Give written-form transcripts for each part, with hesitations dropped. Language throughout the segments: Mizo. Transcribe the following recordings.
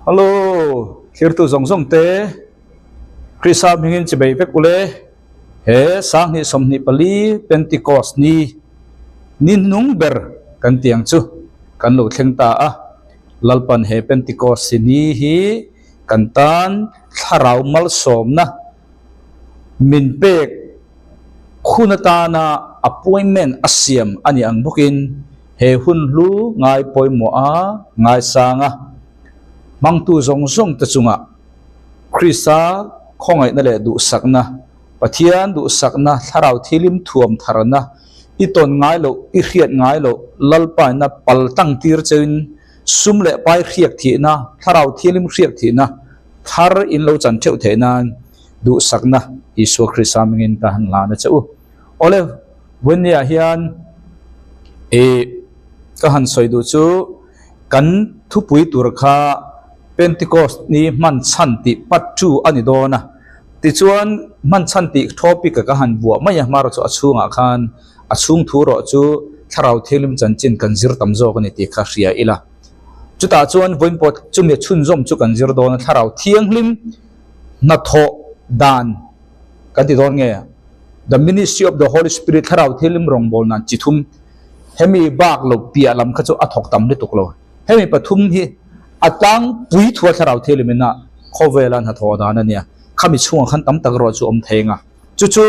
Hallo, thirtu zawng zawng te, Krista hmingin chibei vek ule, he 2024 Pentecost ni, ni hnung ber kan tih ang chu kan lo thleng ta a, Lalpan he Pentecost ni hi kan tan thlarau malsawmna min pek hun atana appointment a siam a nih ang bawkin he hun hlu ngai pawimawh a ngaisang a, hmangtu zawng zawng te chungah Krista khawngaihna leh duhsakna, Pathian duhsakna, thlarau thilim thuam tharna, i tawn ngai loh, i hriat ngai loh Lalpaina pal tang tir cheuin sum leh pai hriak thihna, thlarau thilim hriak thihna thar in lo chan theuh theih nan duhsakna Isua Krista mingin ka han hlan a che u. Awle, vawinia hian ih ka han sawi duh chu kan thupui tur kha Pentecost ni hman chhan tih part two a ni dawn a. Tichuan hman chhan tih topic a ka han buah mai a, hmar chu a chhungah khan a chhung thu rawh chu thlarau thianghlim chanchin kan zir tam zawk a ni tih kha hria ila. Chutah chuan vawiin pawh chumi chhunzawm chu kan zir dawn a, thlarau thianghlim hnathawh dan kan ti dawn nge? The Ministry of the Holy Spirit thlarau thianghlim rawngbâwl nan chi thum hemi bak lo piah lam kha chu a thawk tam lutuk lo. Hemi pathum hi a tlangpui thua thlarau thianghlim ina khawvela hnathawh dan a nia. Khami chhungah khan tam tak erawh chu awm thei ang a. Chu chu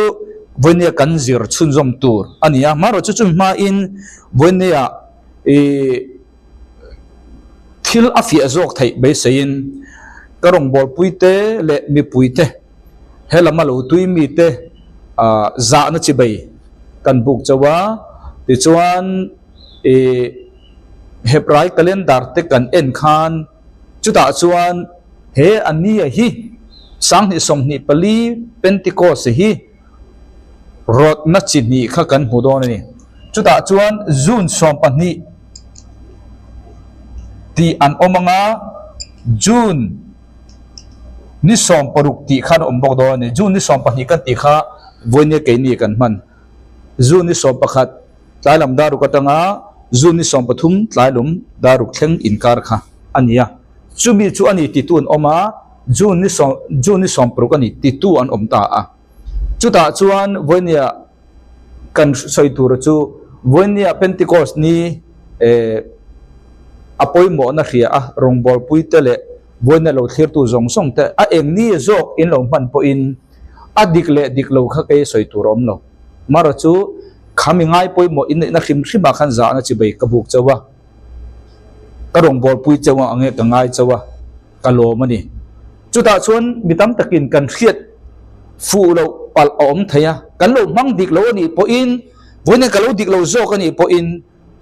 vawinia kan zir chhunzawm tur a ni a. Amaherawhchu chu chumi hmain vawinia ih thil a fiah zawk theih beiseiin ka rawngbawlpui te leh mipui te he lama lo tui mi te ah zahna chi bei kan buk chauh a tichuan ih Hebrai calendar te kan en khan chutah chuan he a nia hi 2024 Pentecost hi rawtna chi hnih kha kan hmu dawn a ni. Chutah chuan June 12 tih an awm ang a, June ni 16 tih khan a awm bawk dawn a ni. June ni 12 kan tih kha vawinia keini kan hman. June ni 11 tlai lam daruk atanga June ni 13 tlai lum daruk thleng inkar kha a ni a. Chumi chu a ni titu an awm a, June ni sawm June ni 16 a ni titu an awm ta a. Chutah chuan vawinia kan sawi tur chu vawinia Pentecost ni eh a pawimawhna hria a rawngbawlpui te leh vawinia lo thlirtu zawng zawng te a eng ni zawk in lo hman pawhin a dik leh dik lo kha kei sawi tur a awm lo. Mara chu khami ngai pawimawh in neihna hrim hrimah khan zahna chi bei ka buk chauh a, ka rawngbawlpui chauh ang nge ka ngai chauh a. ka lawm a ni. Chutah chuan mi tam takin kan hriat fuh loh palh a awm thei a, kan lo hmang dik lo a nih pawhin, vawiin ka lo dik lo zawk a nih pawhin,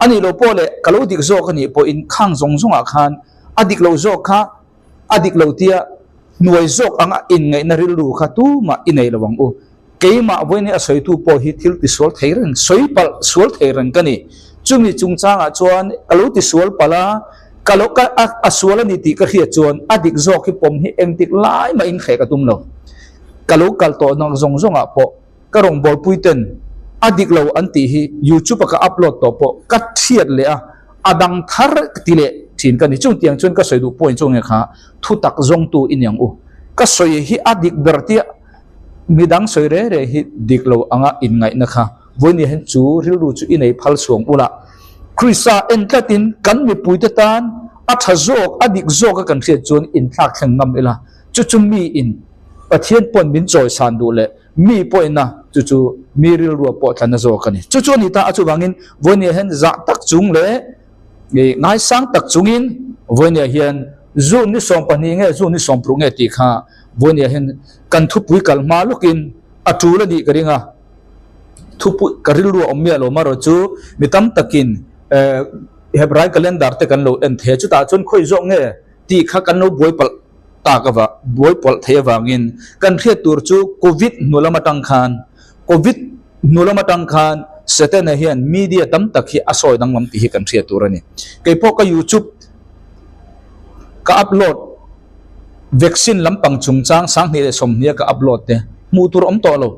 a nih loh pawh leh ka lo dik zawk a nih pawhin khang zawng zawngah khan a dik lo zawk kha a dik lo tia hnuai zawk anga inngaihna rilru kha tumah i nei lo ang u. Keimah vawiin a sawitu pawh hi thil tisual thei reng, sawi palh sual thei reng ka ni. Chumi chungchangah chuan ka lo tisual palh a, ka lo ka a a sual a ni tih ka hriat chuan a dik zawk hi pawm hi engtik lai mahin hreh ka tum lo. Ka lo kal tawh nak zawng zawngah pawh ka rawngbawlpui ten a dik lo an tih hi YouTube a ka upload tawh pawh ka thiat leh a, a dang thar ka ti leh thin ka ni. Chungtiang chuan ka sawi duh point chu nge kha thutak zawngtu i ni ang u. Ka sawi hi a dik ber tia. Midang sawi reh reh hi dik lo anga inngaihna kha vawinia hian chu rilru chu i nei phal chhuang ula. Krista en tlatin kan mipuite tan a tha zawk, a dik zawk a kan hriat chuan inthlak thleng ngam ila. Chu chu mi in Pathian pawn min chawisan duh leh mi pawhina chu chu mi rilrua pawh tla na zawk a ni. Chu chu a ni ta a chuvangin vawinia hian zah tak chung leh ngaisang tak chungin vawinia hian June ni 12 nge June ni 16 nge tih kha Vawinia hian kan thupui kal hma lawkin a tul a nih ka ring a, thupui ka rilru a awm miah lo marawh chu mi tam takin Hebrai calendar te kan lo en thei a, chutah chuan khawi zawk nge tih kha kan lo buai palh tak ava buai palh thei avangin kan hriat tur chu Covid hnu lam atang khan Covid hnu lam atang khan Setana hian media tam tak hi a sawi danglam tih hi kan hriat tur a ni. Keipawh ka YouTube ka upload. Vaccine lampang chungchang 2020 a ka upload te hmuh tur awm tawh lo.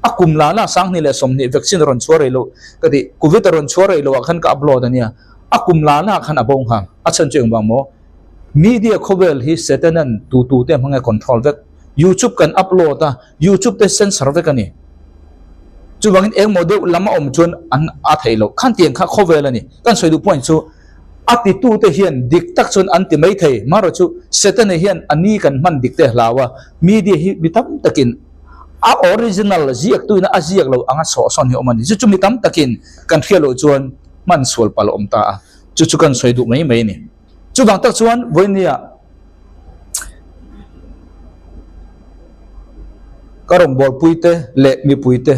A kum la la 2020 vaccine a rawn chhuah rei lo ka ti. Covid a rawn chhuah rei lo ah khan ka upload a nia. A kum la la khan a bo nghal. A chhan chu engvang maw? Media khawvel hi Setanan tu tu te hmang a control vek. Youtube kan upload a, youtube te censor vek a ni. Chuvangin engmaw deuh lam a awm chuan an a theih loh. Khan tiang kha khawvel a ni. Kan sawi duh point chu a titute hian dik tak chuan an ti mai thei. Marawh chu Setana hian a ni kan hman dik te a hlau a, media hi mi tam takin a original ziaktuina a ziak lo anga sawhsawn hi a awm a ni. Chu chu mi tam takin kan hriat loh chuan hman sual palh a awm ta a, chu chu kan sawi duh mai mai a ni. Chuvang tak chuan vawinia ka rawngbawlpuite leh mipuite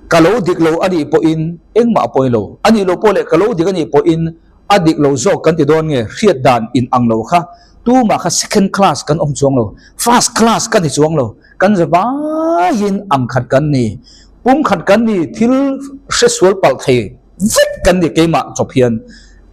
ka lo dik lo a nih pawhin engmah a pawi lo. A nih loh pawh leh ka lo dik a nih pawhin a dik lo zawk kan ti dawn nge hriat dan in ang lo kha tumah kha second class kan awm chuang lo, first class ka ni chuang lo, kan za vaiin ang khat kan ni, pum khat kan ni thil hresual palh thei. Vek kan ni keimah chawp hian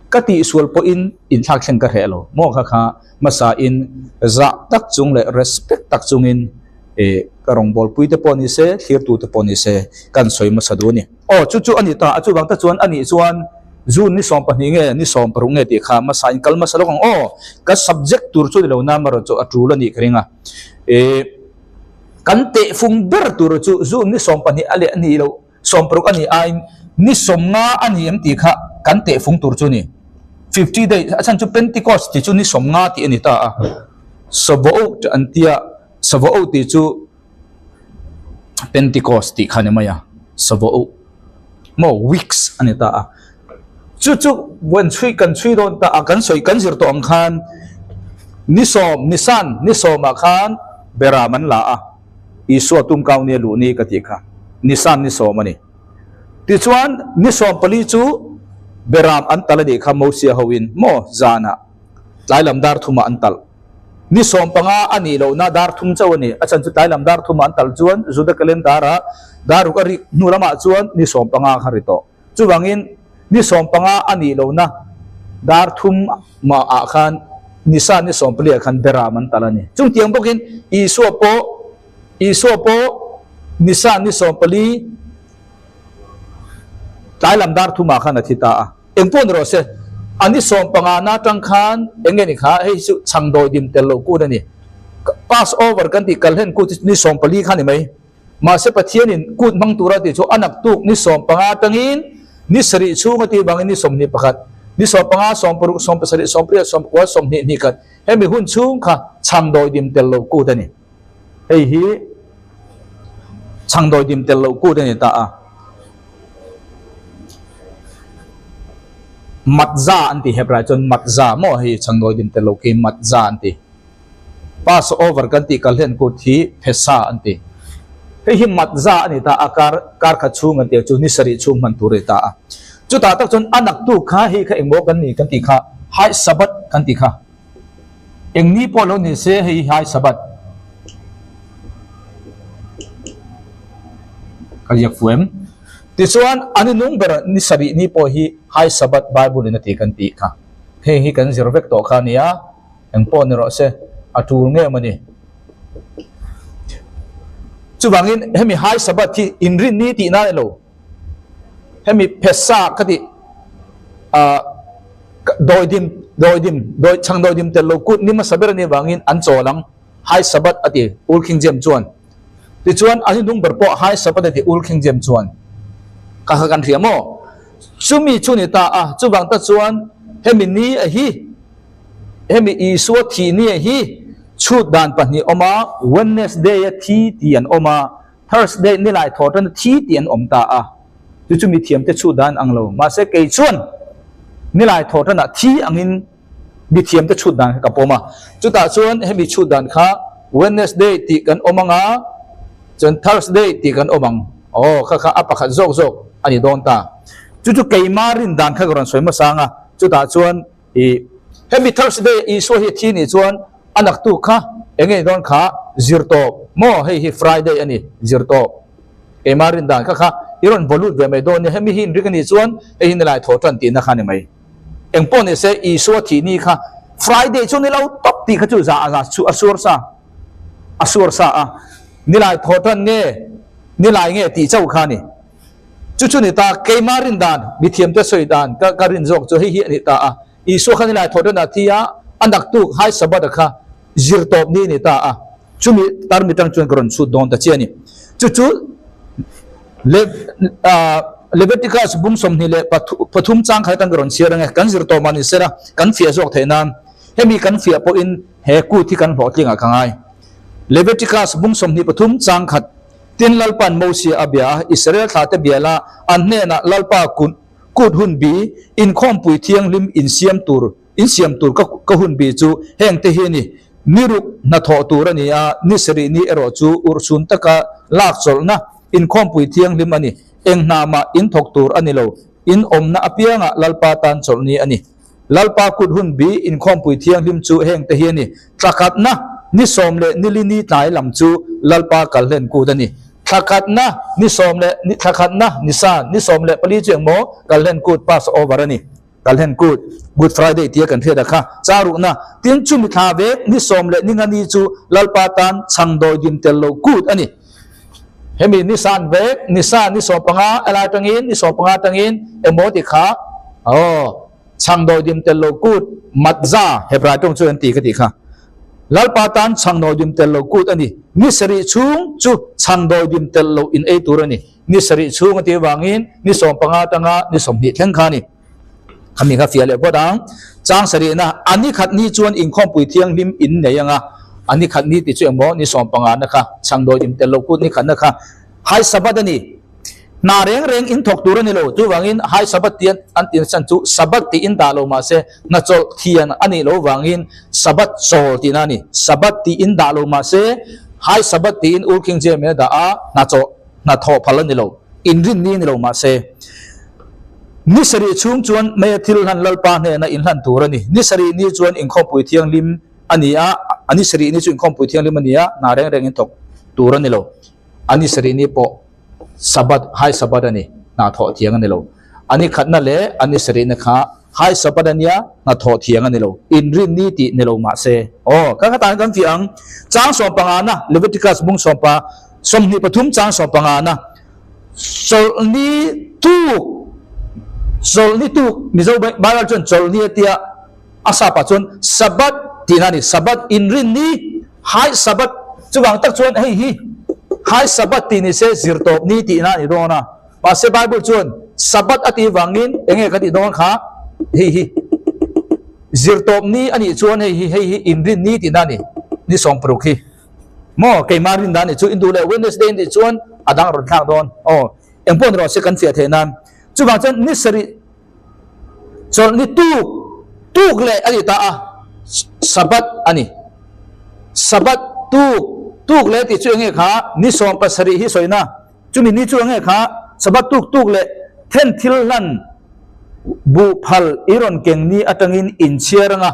ka tihsual pawhin inthlak thleng ka hreh lo maw kha kha hmasa in zah tak chung leh respect tak chungin eh ka rawngbawlpui te pawh ni se thlirtu te pawh ni se kan sawi hmasa duh a ni. Aw chu chu a ni ta a chuvang te chuan a nih chuan June ni 12 nge ni 16 nge tih kha hmasa in kal hmasa lawk ang aw ka subject tur chu ni lo na amarawh chu a tul a nih ka ring a eh kan tehfung ber tur chu June ni 12 a leh a nih loh. 60 a nih aiin ni 50 a ni em tih kha kan tehfung tur chu a ni. 50 days, a chhan chu Pentecost tih chu ni 50 tih a ni ta a. Shavuot an tia, Shavuot tih chu Pentecost tih kha a ni mai a, Shavuot maw weeks a ni ta a. Chu chu kan chhui kan chhui dawn ta a, kan sawi kan zir tawh ang khan ni sawm, Nisan ni sawmah khan Beram an la a. Isua tumkau nia luh ni ka tih kha Nisan ni 10 a ni. Tichuan, ni 14 chu Beram an talh a nih kha Mosia hoin maw zanah tlai lam dar thumah an talh. Ni 15 a nih lohna dar thum chauh a ni. A chhan chu tlai lam dar thumah an talh chuan Juda calendar ah dar ruk a rik hnu lamah chuan ni 15 kha ri tawh. Chuvangin ni 15 a nih lohna dar thum mah ah khan Nisan ni 14 ah khan Beram an talh a ni. Chungtiang bawkin Isua pawh Isua pawh Nisan ni 14 tlai lam dar thum ah khan a thi ta a. Engpawh ni rawh se, a ni 15 na atang khan eng nge ni kha hei chu chhangdawi dim tel loh kut a ni. Passover kan tih kalhlen kut hi ni 14 kha ni mai. Mahse Pathianin kut hmang tura tih chu a naktuk ni 15 atangin ni sarih chhung a tih vangin ni 21, ni 15, 16, 17, 18, 19, 20, hnih khat hemi hun chhung kha chhangdawi dim tel lo kut a ni. Hei hi chhangdawi dim tel lo kut a ni ta a. Matza an ti Hebrai chuan matza maw hei chhangdawi dim tel lo khi matza an ti. Passover kan tih kalhlen kut hi Phesa an ti. Hei hi Matza a ni ta a, kar kar khat chhung kan tih chu ni sarih chhung hman tur a ni ta a. Chutah tak chuan a naktuk kha hei kha engmaw kan ni kan tih kha High Sabbath kan tih kha. Eng ni pawh lo ni se hei hi High Sabbath. Ka ziak fu em? Tichuan a ni nung ber ni sarih ni pawh hi High Sabbath Bible in a ti kan tih kha. Hei hi kan zir vek tawh kha a nia. Eng pawh ni rawh se, a tul nge maw ni? Chuvangin hemi High Sabbath hi inrin ni tih nan elo, hemi Pesach ka tih ah dawidim dawidim dawi chhang dawidim tel lo kut ni hmasa ber a nih vangin an chawl ang High Sabbath a ti Old King James chuan. Tichuan a hnung ber pawh High Sabbath a ti Old King James chuan. Ka kha kan hria maw? Chumi chu ni ta a, chuvang ta chuan hemi ni a hi Hemi Isua thih ni hi chhut dan pahnih awm a, Wednesday a thi tih an awm a, Thursday nilai thawh tan a thi tih an awm ta a. Chu chu mithiamte chhut dan ang lo. Mahse kei chuan nilai thawh tanah thi angin mithiamte chhut dan kha ka pawm a. Chutah chuan hemi chhut dan kha Wednesday tih kan awm ang a, chuan Thursday tih kan awm ang. Aw kha kha a pakhat zawk zawk a ni dawn ta. Chu chu keima rin dan kha ka rawn sawi hmasa ang a, chutah chuan I hemi Thursday Isua hi a thi nih chuan a naktuk kha eng nge ni dawn kha zir tawp maw hei hi Friday a ni zir tawp keimah rin dan kha kha i rawn vaw lut ve mai dawn nia hemi hi inrik a nih chuan hei hi nilai thaw tan tihna kha a ni mai eng pawh ni se Isua thih ni kha Friday chu ni lo tawp tih kha chu za a za chu a suar sa a suar sa a nilai thaw tan nge nilai nge tih chauh kha a ni. Chu chu ni ta, keimah rin dan, mithiamte sawi dan ka ka rin zawk chu hei hi a ni ta a. Isua khan ilai thawh ṭan a thi a, A naktuk High Sabbath-a kha zirtawp ni a ni ta a, chumi tarmit atang chuan ka rawn chhut dawn ta chiah a ni. Chu chu Leviticus bung 23 chang khat atang ka rawn chhiar ang e, kan zirtawp mah ni sela kan fiah zawk theih nan hemi kan fiah pawhin he kut hi kan hlawhtling ah ka ngai. Leviticus bung 23 chang khat Tin Lalpa'n Mosia a bia a, Israel thlate bia la, an hnenah Lalpa kut hun bi, inkhawmpui thianghlim insiam tur, Insiam tur ka ka hun bi chu heng te hi a ni. Ni ruk hnathawh tur a ni a, ni sarih ni erawh chu urhsun taka lak chawlhna inkhawmpui thianghlim a ni. Eng hna mah in thawk tur a ni lo, in awmna apiangah Lalpa tan chawlh ni a ni. Lalpa kut hun bi inkhawmpui thianghlim chu heng te hi a ni. Thlakhatna ni sawm leh nili ni tlai lam chu Lalpa kalhlen kut a ni. Thlakhatna ni sawm leh ni thlakhatna ni sa ni 14 chu engmaw kalhlen kut pass over a ni. Kalhen Kut, Good Friday tia kan hriat a kha, cha ruhna, tin chumi thla vek ni sawm leh ni nga ni chu Lalpa tan chhang dawi dim tel lo kut a ni. Hemi ni san vek, ni sa ni 15 a lai tangin, ni 15 tangin emaw ti kha, aw, chhang dawi dim tel lo kut, Matza, Hebrai tawng chu an ti ka tih kha. Lalpa tan chhang dawi dim tel lo kut a ni. Ni sarih chhung chu chhang dawi dim tel lo in ei tur a ni. Ni sarih chhung a tih avangin ni 15 atanga ni 20 thleng kha a ni. Khami kha fiah leh phawt ang. Chang sarihna, a ni khat ni chuan inkhawmpui thianghlim in nei ang a, a ni khat ni tih chu engmaw ni 15 na kha chhangdawi dim tel lo kut ni khatna kha High Sabbath a ni. Hna reng reng in thawk tur a ni lo. Chuvangin High Sabbath tih an tih chhan chu Sabbath tih in dah lo mahse hnachawlh thian a nih loh vangin Sabbath chawl tihna a ni. Sabbath tih in dah lo mahse High Sabbath tiin Ur King James in a dah a, hnachawlh hna thawh phal a ni lo, inrin ni a ni lo mahse ni sarih chhung chuan Meia thil hlan Lalpa hnena inhlan tur a ni. Ni sarih ni chuan inkhawmpui thianghlim a ni a, a ni sarih ni chu inkhawmpui thianghlim a ni a, hna reng rengin thawk tur a ni lo. A ni sarih ni pawh Sabbath, High Sabbath a ni, hna thawh thiang a ni lo. A ni khatna leh a ni sarihna kha High Sabbath a nia, hna thawh thiang a ni lo. Inrin ni tih ni lo mahse. Aw, kan khatah hian kan fiah ang. Chang sawmpangana, Leviticus bung sawmpa, 23 chang sawmpangana, Chawlhni tuk, Chawlhni tuk, Mizo Bible chuan Chawlhni a tia, a sap ah chuan Sabbath tihna a ni. Sabbath, inrin ni, High Sabbath, chuvang tak chuan hei hi High Sabbath tih ni se zirtawp ni tihna a ni dawn a. Mahse Bible chuan Sabbath a tih vangin eng nge ka tih dawn kha hei hi zirtawp ni a nih chuan hei hi hei hi inrin ni tihna a ni ni 16 hi maw keimah rin dan nih chu induh leh Wednesday nih chuan a dang rawn thlak dawn aw engpawh ni rawh se kan fiah theih nan chuvang chuan ni sarih chawlh ni tuk tuk leh a ni ta a Sabbath a ni Sabbath tuk tuk leh tih chu eng nge kha ni 17 hi sawina Chumi ni chu enge kha Sabbath tuk tuk leh then thil hlan buh phal i rawn keng ni atangin in chhiar anga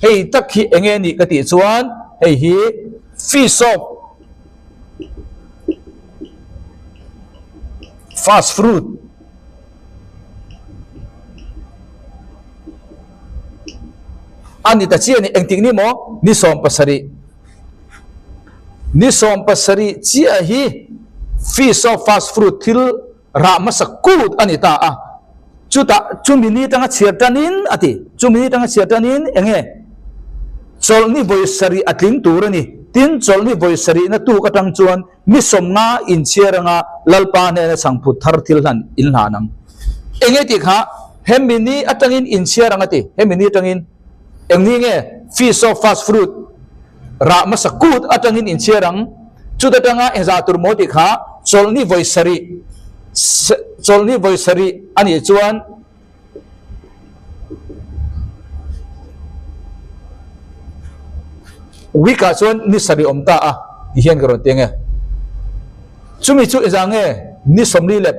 hei tak hi enge nih ka tih chuan hei hi feast of first fruit a ni ta chiah a ni engtik ni maw ni 17. Ni 17 chiah hi Feast of First Fruit thil rah hmasa kut a ni ta a. Chutah chumi ni tanga chhiar tanin a ti. Chumi ni tanga chhiar tanin eng nge? Chawlhni vawi sarih a tling tur a ni. Tin, chawlhni vawi sarihna tuk atang chuan mi 50 inchhiar anga Lalpa hnena chhangphut thar thil hlan in hlan ang. Eng nge tih kha hemi ni atangin inchhiar ang a ti. Hemi ni atangin eng ni nge Feast of First Fruit Rah hmasa kut atangin inchhiar ang. Chut atanga engzah tur maw tih kha chawlhni vawi sarih chawlhni vawi sarih a nih chuan week ah chuan ni sarih awm ta a ti hian ka rawn ti ang e. Chumi chu engzah nge ni 49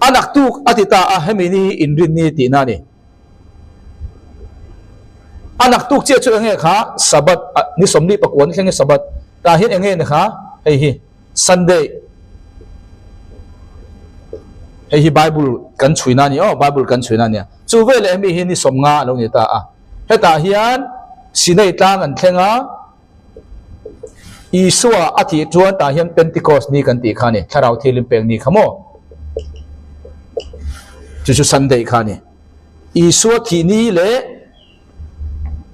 a naktuk a ti ta a hemi ni hi inrinni tihna a ni. A naktuk chiah chu enge kha Sabbath ni 49 ni thleng hi Sabbath tah hian enge ni kha hei hi Sunday hei hi Bible kan chhuina a ni aw Bible kan chhuina a nia chu veleh hemi hi ni 50 a lo ni ta a hetah hian Sinai tlang an thleng a Isua a thih chuan tah hian Pentecost ni kan tih kha a ni thlarau thilim pek ni kha maw chu chu Sunday kha a ni. Isua thih ni leh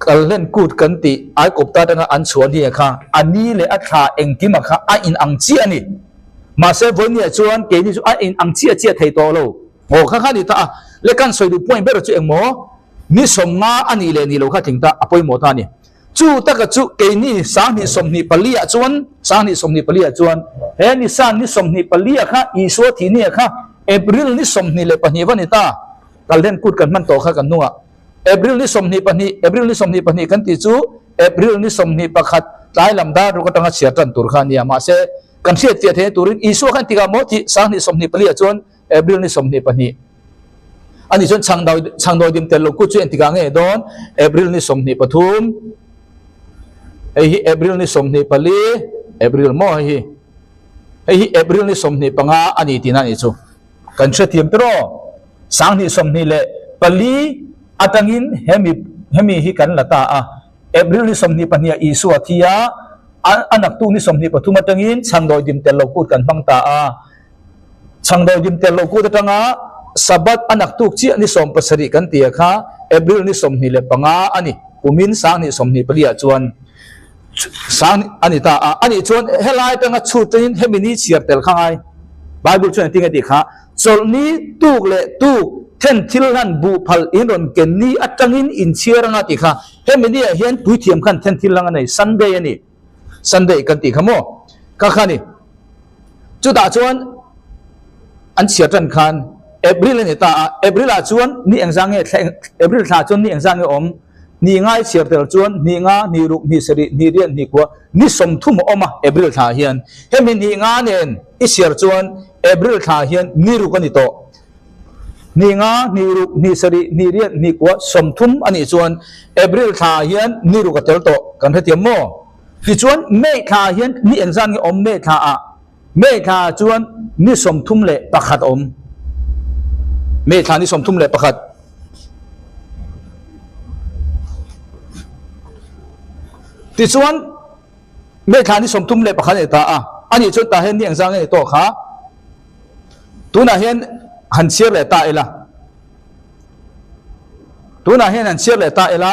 Kalhlen kut kan tih Aikawpta atanga an chhuah ni kha a ni leh a thla engkima kha a in ang chiah a ni. Mahse vawinia chuan keini chu a in ang chiah chiah thei tawh lo. Aw kha kha ni ta a, le kan sawi duh point ber chu engmaw ni sawmnga a nih leh nih lo kha tling ta a pawimawh ta a ni. Chu taka chu keini 2024 ah chuan, 2024 ah chuan he Nisan ni 24 kha Isua thih ni kha April ni 22 va ni ta, Kalhlen kut kan hman tawh kha kan hnungah April ni 22, April ni 22 kan tih chu April ni 21 tlai lam dar ruk atanga chhiar tan tur kha a nia. Mahse kan hriat fiah theihna turin Isua khan tikah maw tih 2024 ah chuan April ni 22. Ani chuan chhangdawi dim tel lo kut chu engtikah nge dawn? April ni 23. Hei hi April ni 24, April maw hei hi? Hei hi April ni 25 a ni tihna a nih chu. Kan hrethiam te rawh. 2024 atangin hemi hemi hi kan la ta a. April ni 22 ah Isua thi a, a naktuk ni 23 atangin chhangdawi dim tel lo kut kan hmang ta a. Chhangdawi dim tel loh kut atanga Sabbath a naktuk chiah ni 70 kan ti a kha April ni 25 a ni. Kumin 2024 ah chuan sang a ni ta a. Anih chuan helai atanga chhut tangin hemi ni chhiar tel kha ngai. Bible chuan engtin nge tih kha chawlhni tuk leh tuk then thil hlan buh phal in rawn ken ni atangin inchhiar anga tih kha hemi ni ah hian puithiam khan then thil hlang a nei Sunday a ni. Sunday kan tih kha maw? Kha kha ni. Chutah chuan an chhiar tan khan April a ni ta a, April ah chuan ni engzah nge thla April thla chuan ni engzah nge awm? Ni ngai chhiar tel chuan ni nga, ni ruk, ni sarih, ni riat, ni kua, ni 30 a awm a April thla hian. Hemi ni nga nen i chhiar chuan April thla hian ni ruk a ni tawh. Ni nga, ni ruk, ni sarih, ni riat, ni kua, 30 a nih chuan April thla hian ni ruk a tel tawh kan hrethiam maw? Tichuan May thla hian ni engzat nge awm May thla ah? May thla ah chuan ni 31 a awm. May thla ni 31. Tichuan May thla ni 31 a ni ta a, a nih chuan tah hian ni engzat nge ni tawh kha? Tunah hian han chhiar leh ta ila. Tunah hian han chhiar leh ta ila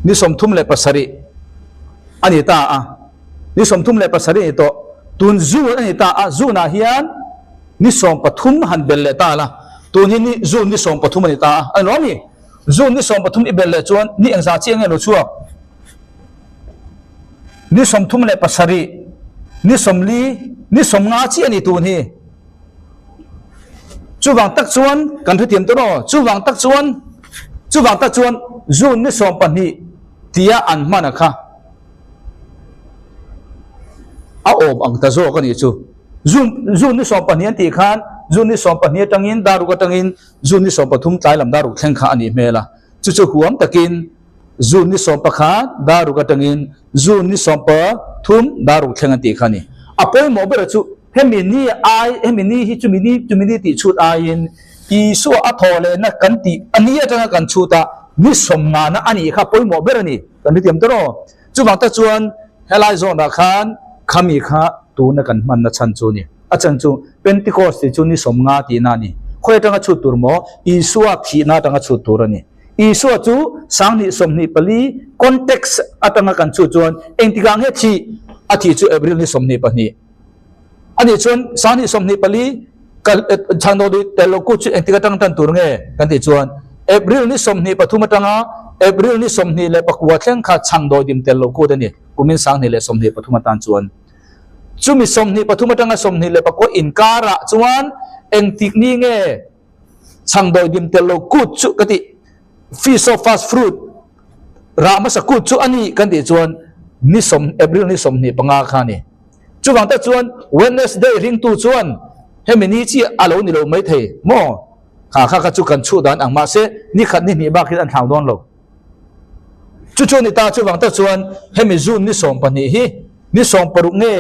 ni 37 a ni ta a. Ni 37 a ni tawh. Tun June a ni ta a. June-ah hian ni 13 han bel leh ta la. Tun hi ni June ni 13 a ni ta a. A ni lo ami? June ni 13 i bel leh chuan ni engzah chiah nge lo chhuak? Ni 37, ni 40, ni 50 chiah a ni tun hi. Chuvang tak chuan kan hrethiam tawh aw, chuvang tak chuan, chuvang tak chuan June ni 12 tia an hman a kha a awm ang ta zawk a nih chu. June, June ni 12 an tih khan June ni 12 atangin daruk atangin June ni 13 tlai lam daruk thleng kha a nih hmel a. Chu chu huam takin June ni 11 daruk atangin June ni 13 daruk thleng an tih kha a ni. A pawimawh ber chu hemi ni ai, hemi ni hi chumi ni, chumi ni tih chhut aiin Isua a thawh lehna kan tih a ni atanga kan chhut a, ni 50na a nih kha pawimawh ber a ni. Kan hrethiam tawh rawh. Chuvang tak chuan helai zawnah khan khami kha tuna kan hmanna chhan chu a ni. A chhan chu Pentecost tih chu ni 50 tihna a ni. Khawi atanga chhut tur maw? Isua thihna atanga chhut tur a ni. Isua chu 2024 context atanga kan chhut chuan engtikah nge thih? A thih chu April ni 22. A nih chuan 2024 kal chhangdawli tel lo kut chu engtik atang tan tur nge kan tih chuan April ni 23 atanga April ni 24 thleng kha chhangdawi dim tel lo kut a ni. Kumin 2023 atan chuan chumi 23 atanga 24 inkarah chuan engtik ni nge chhangdawi dim tel lo kut chu ka tih feast of first fruit rah hmasa kut chu a ni kan tih chuan ni sawm April ni 25 kha a ni. Chuvang tak chuan Wednesday ringtu chuan hemi ni chi a lo ni lo mai thei maw? Kha kha kha chu kan chhuh dan ang mahse ni khat ni hnih bak hian an thlau dawn lo. Chu chu ni ta chuvang tak chuan hemi June ni 12 hi ni 16 nge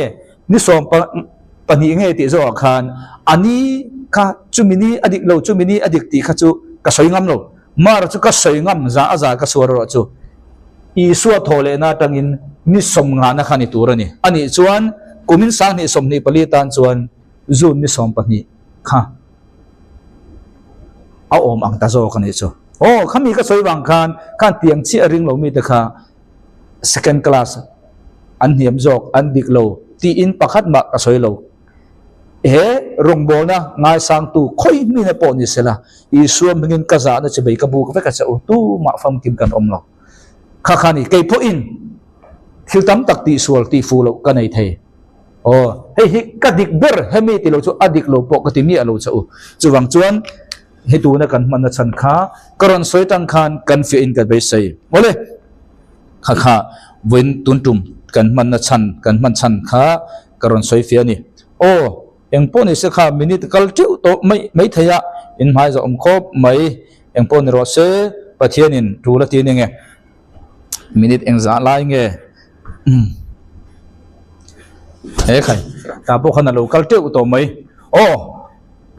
ni 12 nge tih zawhah khan a ni kha chumi ni a dik lo chumi ni a dik tih kha chu ka sawi ngam lo. Mar chu ka sawi ngam za a za ka suar erawh chu Isua thaw lehna atangin ni 50na kha ni tur a ni. A nih chuan kumin 2024 tan chuan June ni 12 kha a awm ang ta zawk a nih chu. Aw, khami ka sawi vang khan, khan tiang chiah a ring lo mite kha second class an hniam zawk, an dik lo tiin pakhat mah ka sawi lo. He rawngbawlna ngaisangtu khawi hmina pawh ni sela, Isua hmingin ka zahna chi bei ka buk vek a che u, tumah famkim kan awm lo. Kha kha ni, kei pawhin thil tam tak tihsual tihfuh loh ka nei thei. Aw, hei hi ka dik ber, hemi ti lo chu a dik lo pawh ka ti miah lo che u. Chuvang chuan he tuna kan hmanna chhan kha ka rawn sawi tang khan kan fiah in ka beisei. Awle, kha kha vawiin tun tum kan hmanna chhan, kan hman chhan kha ka rawn sawi fiah a ni. Aw, eng pawh ni se kha minute kal teuh tawh mai mai thei a, in hmai zawh awm khawp mai. Eng pawh ni rawh se, Pathianin tul a ti ning e. Minute engzah lai nge? He khai, tah pawh khan a lo kal teuh tawh mai. Aw,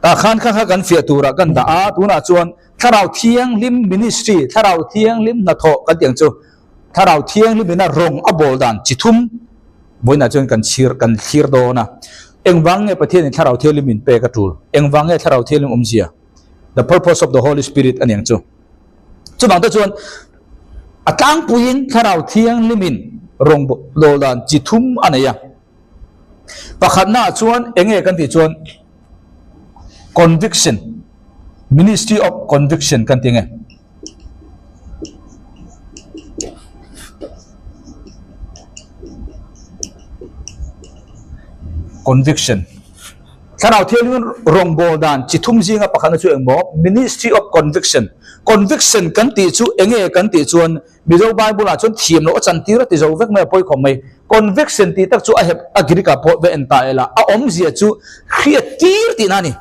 tah khan kha kha kan fiah turah kan dah a, tunah chuan Thlarau Thianghlim Ministry, Thlarau Thianghlim hnathawh kan tih ang chu, Thlarau Thianghlim ina rawng a bawl dan chi thum vawiinah chuan kan chhir, kan thlir dawn a. Engvang nge Pathianin Thlarau Thianghlim in pek a tul? Engvang nge Thlarau Thianghlim awmzia? The purpose of the Holy Spirit a ni ang chu. Chuvang te chuan a tlangpuiin Thlarau Thianghlimin rawngbâwl dan chi thum a nei a. Pakhatnaah chuan eng nge kan tih chuan conviction, ministry of conviction kan ti nge. Conviction. Thlarau Thianghlim rawngbâwl dan chi thum zinga pakhatna chu engmaw? Ministry of Conviction. Conviction kan tih chu eng nge kan tih chuan Mizo Bible-ah chuan thiam loh a chantir a ti zo vek mai a pawi khawp mai. Conviction tih tak chu a hep a Greek-ah pawh va en ta ila a awmzia chu hriattir tihna a ni.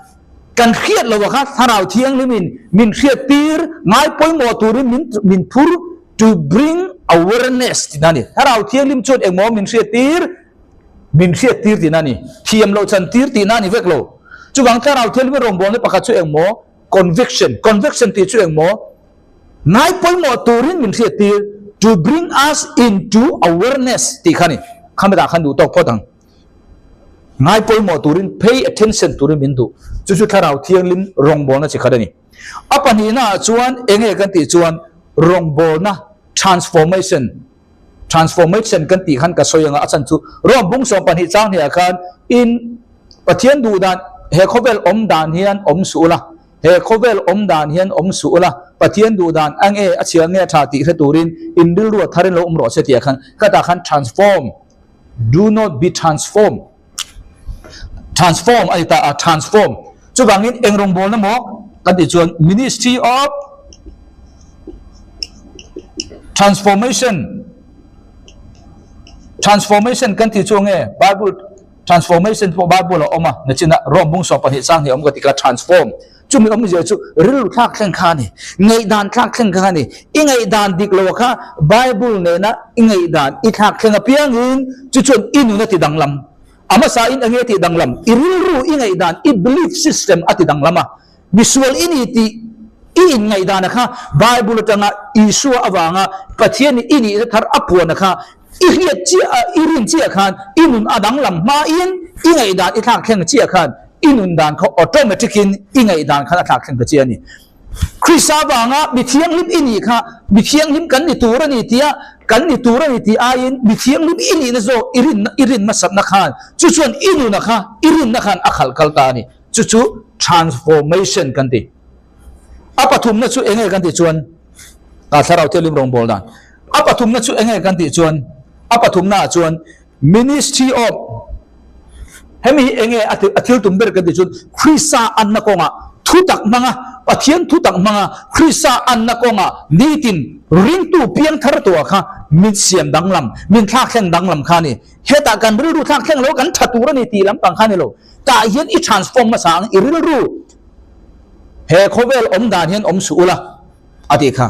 Kan hriat loh ah kha Thlarau Thianghlimin min hriattir ngai pawimawh turin min min phur to bring awareness tihna a ni. Thlarau Thianghlim chuan engmaw min hriattir? Min hriattir tihna a ni. Thiam loh chantir tihna a ni vek lo. Chuvang Thlarau Thianghlim rawngbawlna pakhat chu engmaw? Conviction. Conviction tih chu engmaw? Ngai pawimawh turin min hriattir, to bring us into awareness tih kha a ni. Khami dah khan duh tawk phawt ang. Ngai pawimawh turin pay attention turin min duh. Chu chu Thlarau Thianghlim rawngbawlna chi khat a ni. A pahnihnaah chuan eng nge kan tih chuan rawngbawlna transformation, transformation kan tih khan ka sawi anga a chhan chu Rom bung 12 chang hniah khan in Pathian duh dan he khawvel awm dan hian awm suh ula, he khawvel awm dan hian awm suh ula, Pathian duh dan a nge a chhia nge a tha tih hre turin in rilru a tharin lo awm rawh se tih ah khan khatah khan transform Do not be transformed. Transform a ni ta a, transform. Chuvangin eng rawngbawlna maw kan tih chuan Ministry of Transformation. Transformation kan tih chu nge Bible transformation pawh Bible a awm a, nachina Rom bung 12 chang hi a awm ka ti kha transform. Chumi awmzia chu rilru thlak thleng kha a ni, ngaihdan thlak thleng kha a ni. I ngaihdan dik lo kha Bible nena i ngaihdan i thlak thleng apiangin chu chuan i nun a ti danglam. A hmasa in enge a tih danglam? I rilru, i ngaihdan, i belief system a ti danglam a. Misual i ni tih i inngaihdan kha Bible atanga Isua avanga Pathian i nihna thar a puan kha i hriat chiah a, i rin chiah khan i nun a danglam hmain i ngaihdan i thlak thleng chiah khan i nun dan kha automatic in i ngaihdan khan a thlak thleng ta chiah a ni. Krista vanga mi thianghlim i nih kha mi thianghlim kan ni tur a ni tia kan ni tur a ni tih aiin mi thianghlim i nihna zawk i rin i rin hmasatna khan chu chuan i nuna kha i rinna khan a khalh kal ta a ni. Chu chu transformation kan ti. A pathumna chu enge kan tih chuan a thlarau thianghlim rawngbâwl dan. A pathumna chu enge kan tih chuan a pathumna ah chuan Ministry of hemi hi enge a thil tum ber kan tih chuan Krista anna kawngah thutak hmanga Pathian thutak hmanga Krista anna kawngah nitin ringtu piangthar tuah kha min siam danglam, min thlakthleng danglam kha a ni. Hetah kan rilru thlakthleng lo kan tha tur a ni tih lampang kha a ni lo. Tah hian i transform hmasa ang i rilru. He khawvel awm dan hian awm suh ula a tih kha.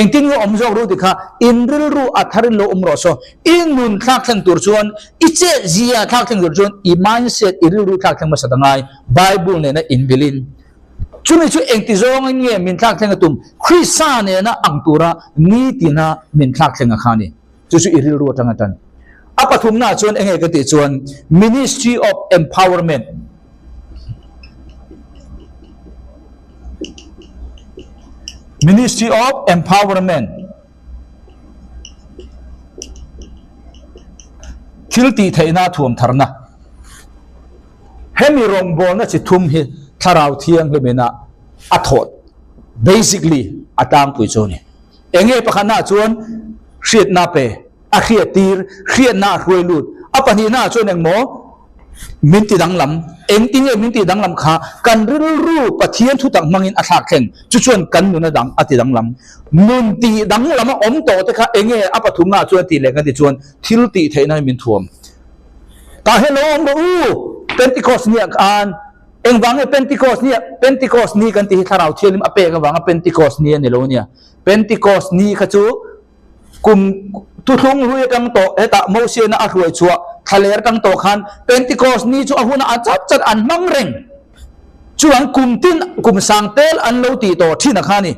Engtin nge awm zawk ru tih kha in rilru a tharin lo awm rawh saw. I nun thlak thleng tur chuan i chet zia thlak thleng tur chuan i mindset i rilru thlak thleng hmasa ta ngai Bible nena inbilin. Chumi chu engti zawngin nge min thlak thleng a tum Krista nena ang tura nitina min thlak thleng a kha a ni. Chu chu i rilru atanga tan. A pathumnaah chuan enge ka tih chuan Ministry of Empowerment. Ministry of Empowerment thil tih theihna thuam tharna. Hemi rawngbawlna chi thum hi Thlarau Thianghlimin a a thawh basically a tlangpui chu a ni. Enge pakhatnaah chuan hriatna pe, a hriattir, hriatna a hruai lut. A pahnihnaah chuan engmaw min ti danglam, engtin nge min tih danglam kha kan rilru Pathian thutak hmangin a thlak thleng, chu chuan kan nuna dang a ti danglam. Nun tih danglam a awm tawh te kha enge a pathumnaah chuan tih leh kan ti chuan thil tih theihna hi min thuam. Tah hian lo awm rawh u, Pentecost nia khan engvang nge Pentecost nia, Pentecost ni kan tih hi Thlarau Thianghlim a pek avanga Pentecost ni a ni lo nia. Pentecost ni kha chu kum thuthlung hlui atang tawh hetah Mosiana a hruai chhuah thlaler atang tawh khan Pentecost ni chu a hunah a chat chat an hmang reng. Chuang kum tin kum sang tel an lo tih tawh thin a kha ni.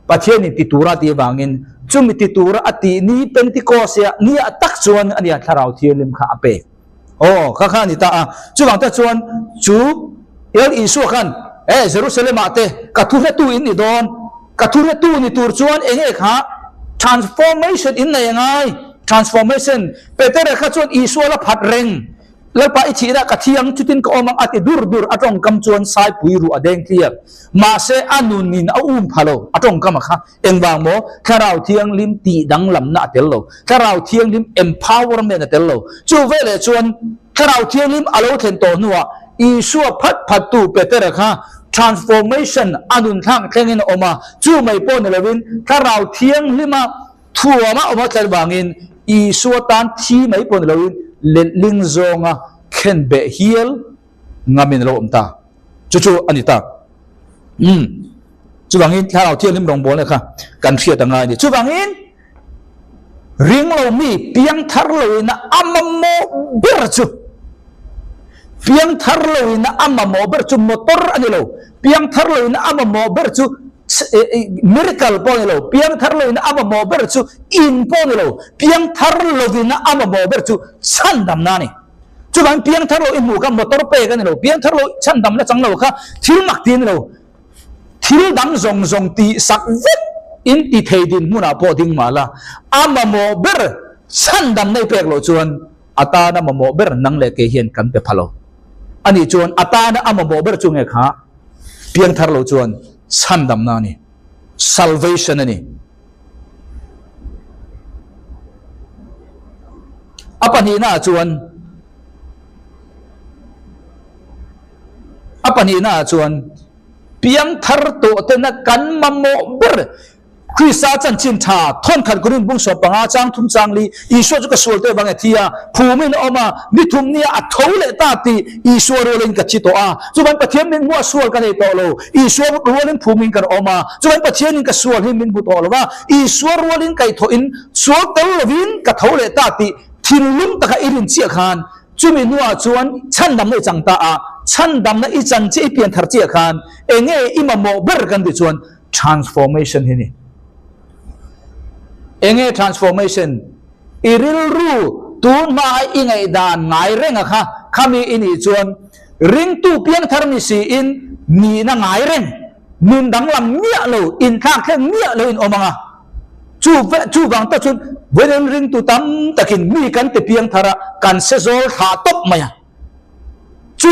Pathianin ti tura a tih avangin chumi ti tura a tih ni Pentecost-a ni ah tak chuan a nia Thlarau Thianghlim kha a pek. Aw, kha kha a ni ta a. Chuvang tak chuan chu El Isua khan, E, Jerusalem-ah te ka thuhretu in ni dawn, ka thuhretu ni tur chuan eng nge kha transformation in nei angai, transformation. Petera kha chuan Isua la phat reng. Lalpa i thihna ka thi ang, chutin ka awm ang a ti dur dur, a tawngkam chuan Saipui ruh a deng tliak. Mahse a nunin a um pha lo, a tawngkam a kha. Engvang maw? Thlarau Thianghlim tih danglamna a tel lo. Thlarau Thianghlim empowerment a tel lo. Chu veleh chuan Thlarau Thianghlim a lo thlen tawh hnuah Isua phat phattu Petera kha transformation a nun thlak thlengin a awm a, chu mai pawh ni lovin Thlarau Thianghlima Thuama awm a tlat vangin Isua tan thi mai pawh ni loin letling zawnga thlen beh hial ngamin a lo awm ta. Chu chu a ni ta. Umm. Chuvangin Thlarau Thianghlim rawngbawlna kha kan hriat a ngai a ni. Chuvangin ring lo mi piang thar loin a mamawh ber chu piang thar loin a mamawh ber chu motor a ni lo. Piang thar loin a mamawh ber chu Miracle pawh a ni lo, piangthar loin a mamawh ber chu in pawh a ni lo, piangthar lovin a mamawh ber chu chhandamna a ni. Chuvangin piangthar lo i hmuh kha motor pek a ni lo, piangthar lo chhandamna chang lo kha thil mak ti a ni lo, thil dang zawng zawng tih sak vek in ti thei dinhmunah pawh ding mah la, a mamawh ber chhandamna i pek loh chuan a tana mamawh ber nang leh kei hian kan pe pha lo. A nih chuan a tana a mamawh ber chu nge kha? Piangthar lo chuan chhandamna a ni, salvation a ni. A pahnihnaah chuan a pahnihnaah chuan piangthar tawh tena kan mamawh ber Krista chanchin tha thawnkhat Korin bung 15 chang thum chang li Isua chu ka sual te vang e thi a, phumin a awm a, ni thum nia a tho leh ta tih Isua rualin ka thi tawh a, chuvan Pathian min hmuh a sual ka nei tawh lo, Isua rualin phumin kan awm a, chuvan Pathianin ka sual hi min hmu tawh lo va, Isua rualin kaihthawhin sual tel lovin ka tho leh ta tih thinlung taka i rin chiah khan chumi hnuah chuan chhandamna i chang ta a, chhandamna i chan chiah i pian thar chiah khan enge i mamawh ber kan tih chuan Transformation hi ni. Enge transformation? I rilru tun hma a i ngaihdan ngai reng a kha, khami i nih chuan ringtu piangthar ni siin nihna ngai reng, nun danglam miah lo, inthlak thleng miah lo in awm ang a. Chu chuvang tak chuan vawiin ringtu tam takin mi kan ti piangthar a, kan se zawl thlah tawp mai a. Chu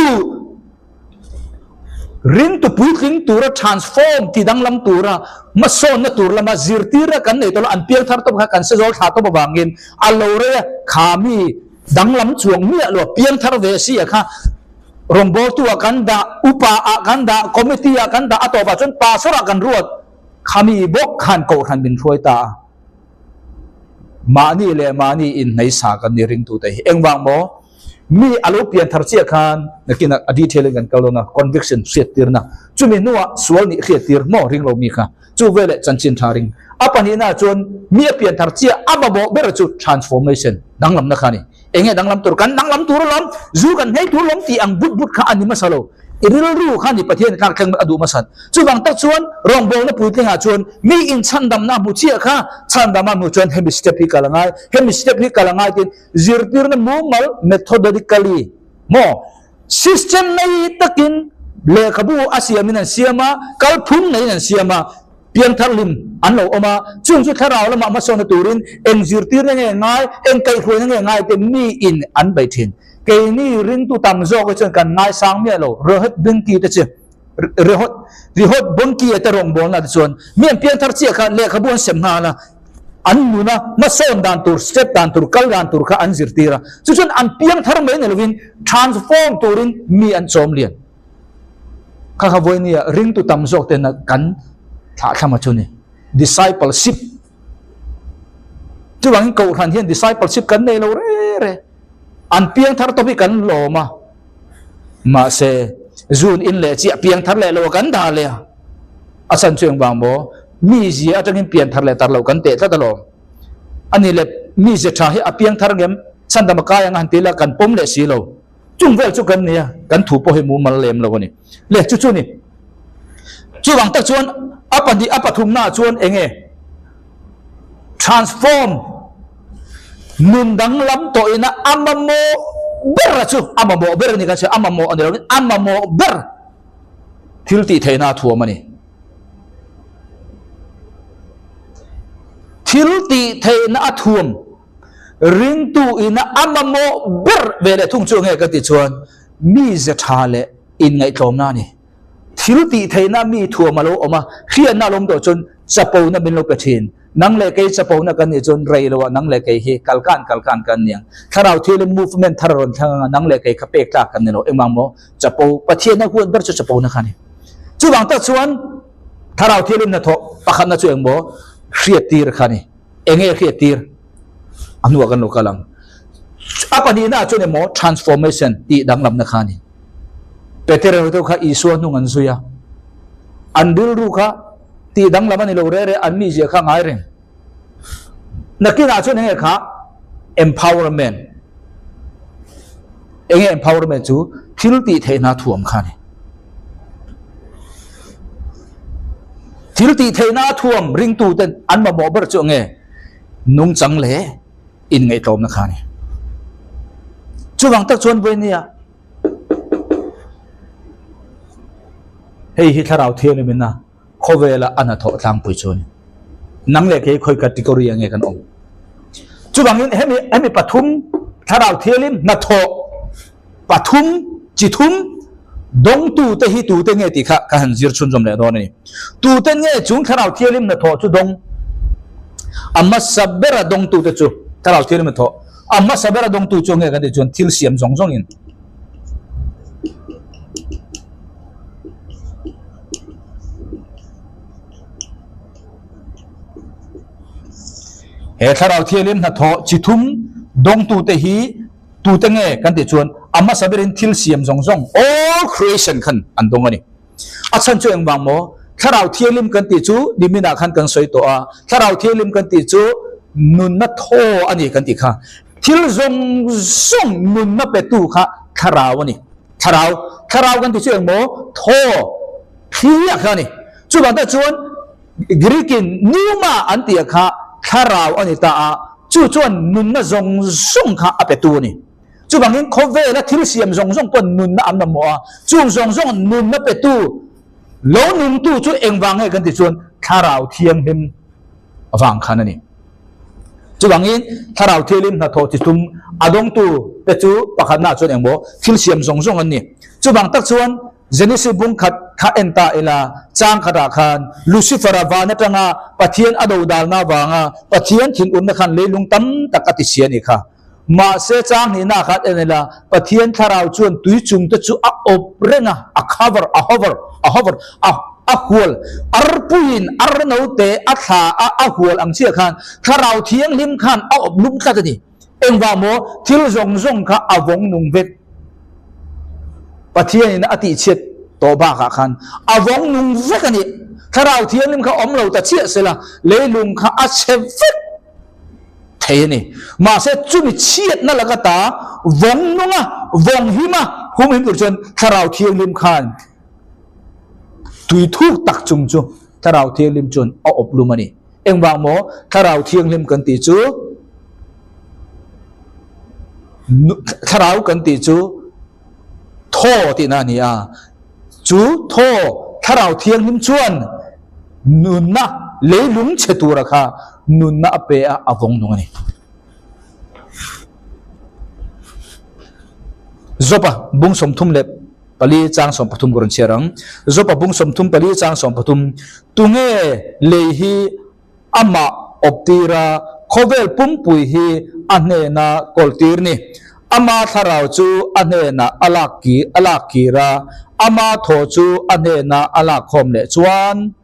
Ringtu puitling tura transform ti danglam tura hmasawnna tur lama zirtirna kan nei tawh lo, an piang thar tawp kha kan se zawl thla tawp avangin a lo rei a, kha mi danglam chuang miah lo a piang thar ve si a kha rawngbawltu ah kan dah, upa ah kan dah, committee ah kan dah, a tawpah chuan pastor ah kan ruat, kha mi bawk khan kohhran min hruai ta a. Mahni leh mahni inhnaisa kan ni ringtute hi engvang maw? Mi a lo pian thar chiah khan nakinah a detail in kan kal dawn a, conviction hriattirna, chumi hnuah sual nih hriattir maw ring lo mi kha, chu veleh chanchin tha ring. A pahnihnaah chuan mi a pian thar chiah a mamawh ber chu transformation, danglamna kha a ni. Eng nge danglam tur? Kan danglam tur alawm, zu kan nghei tur alawm tih ang but but kha a ni hmasa lo. I rilru kha ni Pathian thlak thleng a duh hmasa. Chuvang tak chuan rawngbawlna puitlingah chuan mi inchhandamna a hmu chiah kha, chhandam a hmuh chuan hemi step hi kal a ngai, hemi step hi kal a ngai tiin Zirtirna mumal, methodically, maw, system nei takin lehkhabu a siamin an siam a, kalphung neiin an siam a. Piangthar hlim an lo awm a, chung chu thlarau lamah hmasawnna turin eng zirtirna nge ngai, eng kaihhruaina nge ngai te miin an bei thin. Keini ringtu tam zawk hi chuan kan ngaisang miah lo, Rehot Bonnke te chu Rehot Rehot Bonnke te rawngbawlna te chuan mi an piangthar chiah kha lehkhabu an sem nghal a, an nuna hmasawn dan tur, step dan tur, kal dan tur kha an zirtir a, chu chuan an piangthar mai ni lovin transform turin mi an chawm lian. Kha kha vawinia ringtu tam zawk ten kan thlahthlam a chu ni. Discipleship. Chuvangin kohhran hian discipleship kan nei lo re re. An piang thar tawp hi kan lawm a. Mahse, zun in leh chiah piang thar leh lo a kan dah leh a. A chhan chu engvang maw? Mi zia atangin pian thar leh tar lo kan teh tlat alawm. Ani leh mi zia tha hi a piang thar ngem chhandam a kai ang a han ti la kan pawm leh si lo. Chung vel chu kan nia, kan thu pawh hi mumal lem lo a ni. Le, chu chu ni. Chuvang tak chuan a pahnih a pathumnaah chuan eng nge? Transform, nun danglam tawhina a mamawh ber a chu, a mamawh ber a ni kan sawi, a mamawh a ni lovin a mamawh ber thil tih theihna a thuam a ni. Thil tih theihna a thuam. Ringtu ina a mamawh ber ve leh thung chu nge ka tih chuan mi ze tha leh inngaihtlawmna a ni. Thil tih theihna mi thuam a lo awm a, hriatna a lo awm tawh chuan chapona min lo pe thin. Nang leh kei chapona kan nih chuan rei loah nang leh kei hi kalkan kalkan kan ni ang. Thlarau thilin movement thar a rawn thleng ang a, nang leh kei kha pek tlak kan ni lo. Engvang maw? Chapo, Pathianna huat ber chu chapona kha a ni. Chuvang tak chuan thlarau thilin hnathawh pakhatna chu engmaw? Hriattir kha a ni. Enge hriat tir? A hnuah kan lo kal ang. A pahnihna ah chuan emaw transformation tih danglamna kha a ni. Petera ho te kha Isua hnung an zui a. An rilru kha tih danglam a ni lo re re, an mizia kha ngai reng. Nakinah chuan enge kha empowerment. Enge empowerment chu thil tih theihna thuam kha a ni. Thil tih theihna a thuam ringtu ten an mamawh ber chu nge nungchang leh inngaihtlawmna kha a ni. Chuvang tak chuan vawinia hei hi thlarau thianghlimina khawvela a hnathawh tlangpui chu a ni. Nang leh kei khawi category ah nge kan awm? Chuvangin hemi hemi pathum thlarau thianghlim hnathawh pathum chi thum dawngtute hi tute nge tih kha ka han zir chhunzawm leh dawn a ni. Tute nge chung thlarau thianghlim hnathawh chu dawng? A hmasa bera dawngtute chu thlarau thianghlim hnathawh a hmasa bera dawngtu chu nge kan tih chuan thil siam zawng zawngin He thlarau thianghlim hnathawh chi thum dawngtute hi tute nge kan tih chuan a hmasa berin thil siam zawng zawng, all creation, khan an dawng a ni. A chhan chu engvang maw? Thlarau thianghlim kan tih chu niminah khan kan sawi tawh a, thlarau thianghlim kan tih chu nunna thaw a ni kan tih kha. Thil zawng zawng nunna petu kha thlarau a ni. Thlarau, thlarau kan tih chu engmaw? Thaw, thli a kha a ni. Chuvang tak chuan Greek-in pneuma an tih a kha thlarau a ni ta a, chu chuan nunna zawng zawng kha a petu a ni. Chuvangin khawvela thil siam zawng zawng pawh nunna an mamawh a, chung zawng zawng nunna petu, lo nungtu chu engvang nge kan tih chuan thlarau thianghlim vang khan a ni. Chuvangin thlarau thianghlim hnathawh chi tum a dawngtu te chu pakhatnaah chuan engmaw thil siam zawng zawng an ni. Chuvang tak chuan Genesis bung khat kha en ta ila, chang khatah khan Lucifer-a van atanga Pathian a dodalna avanga Pathian thinurna khan leilung tam tak a ti chhia a nih kha. Mahse chang hnihnaah khan en ila, Pathian thlarau chuan tui chung te chu a awp reng a, a cover, a hover, a hover, a a hual, arpuiin ar note a thla a a hual ang chiah khan thlarau thianghlim khan a awp lum tlat a ni. Engvang maw? Thil zawng zawng kha a vawng nung vek. Pathianin a tihchhiat tawh bakah khan a vawng nung vek a ni. Thlarau thianghlim kha awm lo ta chiah sela, leilung kha a chhe vek thei a ni. Mahse chumi chhiatna laka ta vawng nunga, vawng hima humhim tur chuan Thlarau Thianghlim khan tui thuk tak chung chu Thlarau Thianghlim chuan a awp lum a ni. Engvang maw? Thlarau Thianghlim kan tih chu Thlarau kan tih chu thaw tihna a ni a. Chu thaw Thlarau Thianghlim chuan. Nunna leilung chhe tura kha nunna a pe a, a vawng nung a ni. Jopa bung 34 chang 13 ka rawn chhiar ang. Jopa bung 34 chang 13, Tunge lei hi amah awptir a, khawvel pumpui hi a hnena kawltir ni? Ama thlarau chu a hnenah a lak a lak kir a, ama thaw chu a hnena a lak khawm leh chuan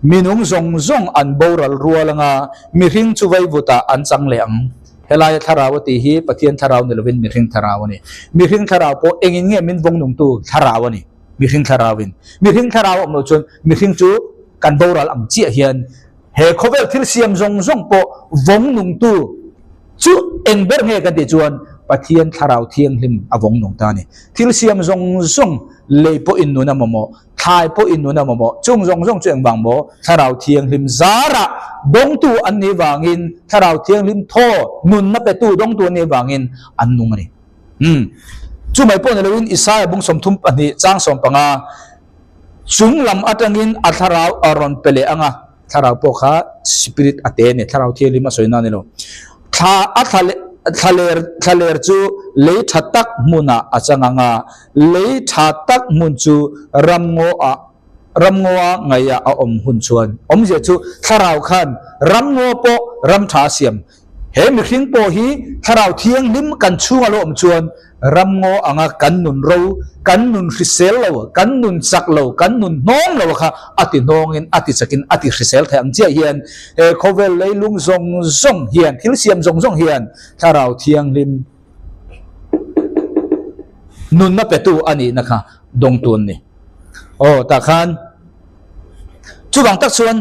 minung zawng zawng an boral rual anga mihring chu vaivutah an chang leh ang. Helaia thlarau a tih hi Pathian thlarau ni lovin mihring thlarau a ni. Mihring thlarau pawh engin nge min vawng nungtu thlarau a ni. Mihring thlarauin. Mihring thlarau a awm loh chuan mihring chu kan boral ang chiah hian he khawvel thil siam zawng zawng pawh vawng nungtu chu eng ber nge kan tih chuan Pathian thlarau thianghlim a vawng nung ta a ni. Thil siam zawng zawng lei pawh in nun a mamawh, thlai pawh in nun a mamawh, chung zawng zawng chu engvang maw? Thlarau thianghlim zarah dawngtu an nih vangin, thlarau thianghlim thaw nunna petu dawngtu an nih vangin an nung a ni. Umm. Chu mai pawh ni loin Isaiah bung 32 chang 15 chung lam atangin a thlarau a rawn pe leh ang a, thlarau pawh kha spirit a te a ni, thlarau thianghlim a sawi na a ni lo. Thla a thla leh thlaler thlaler chu lei tha tak hmunah a chang ang a, lei tha tak hmun chu ramngaw ah ramngawa ngaihah a awm hun chuan awmzia chu thlarau khan ramngaw pawh ram tha a siam He mihring pawh hi Thlarau Thianghlim kan chhunga lo awm chuan ramngaw anga kan nun ro, kan nun hrisel lo, kan nun chak lo, kan nun hnawng lo kha a ti hnawngin, a ti chakin, a ti hrisel thei ang chiah hian he khawvel leilung zawng zawng hian, thil siam zawng zawng hian Thlarau Thianghlim nunna petu a nihna kha dawngtu an ni. Aw, tah khan chuvang tak chuan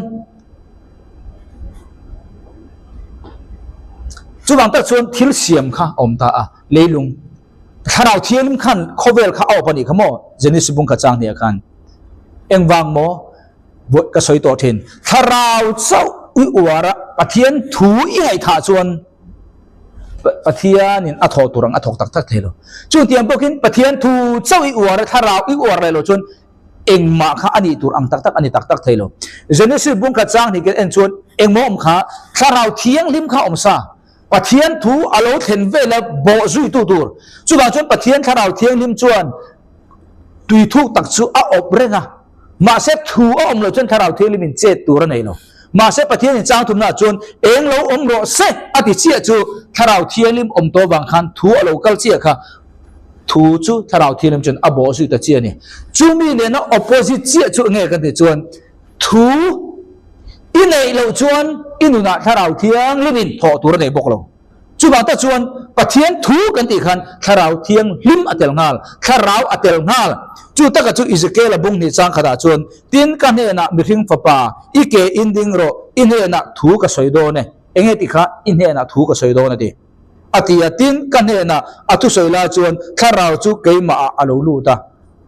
Chuvang tak chuan thil siam kha a awm ta a, leilung thlarau thianghlim khan khawvel kha a awp a nih kha maw? Genesis bung kha chang hniah khan engvang maw ka sawi tawh thin. Thlarau chauh i uar a, Pathian thu i ngaihthah chuan Pathianin a thawh tur ang a thawk tak tak thei lo. Chutiang bawkin Pathian thu chauh i uar a, thlarau i uar leh lo chuan engmah kha a nih tur ang tak tak a ni tak tak thei lo. Genesis bung khat chang hnih kan en chuan engmaw awm kha Thlarau Thianghlim kha awm sa. Pathian thu a lo thlen vel a bawh zuitu tur. Chuvang chuan Pathian Thlarau Thianghlim chuan tui thuk tak chu a awp reng a. Mahse thu a awm loh chuan Thlarau Thianghlim in chet tur a nei lo. Mahse Pathian in chang thumna ah chuan eng lo awm rawh se a ti chiah chu Thlarau Thianghlim awm tawh vang khan thu a lo kal chiah kha Thu chu Thlarau Thianghlim chuan a bawh zui ta chiah a ni. Chumi nena opposite chiah chu enge kan tih chuan thu i neih loh chuan i nunah Thlarau Thianghlimin thawh tur a nei bawk lo. Chuvang tak chuan Pathian thu kan tih khan Thlarau Thianghlim a tel nghal, Thlarau a tel nghal. Chu taka chu Ezekiel-a bung hnih chang khatah chuan, Tin ka hnenah mihring fapa, i ke in ding rawh, i hnenah thu ka sawi dawn e. Enge tih kha i hnenah thu ka sawi dawn a ti. A ti a, tin, ka hnenah a thusawi lai chuan thlarau chu keimahah a lo lut a.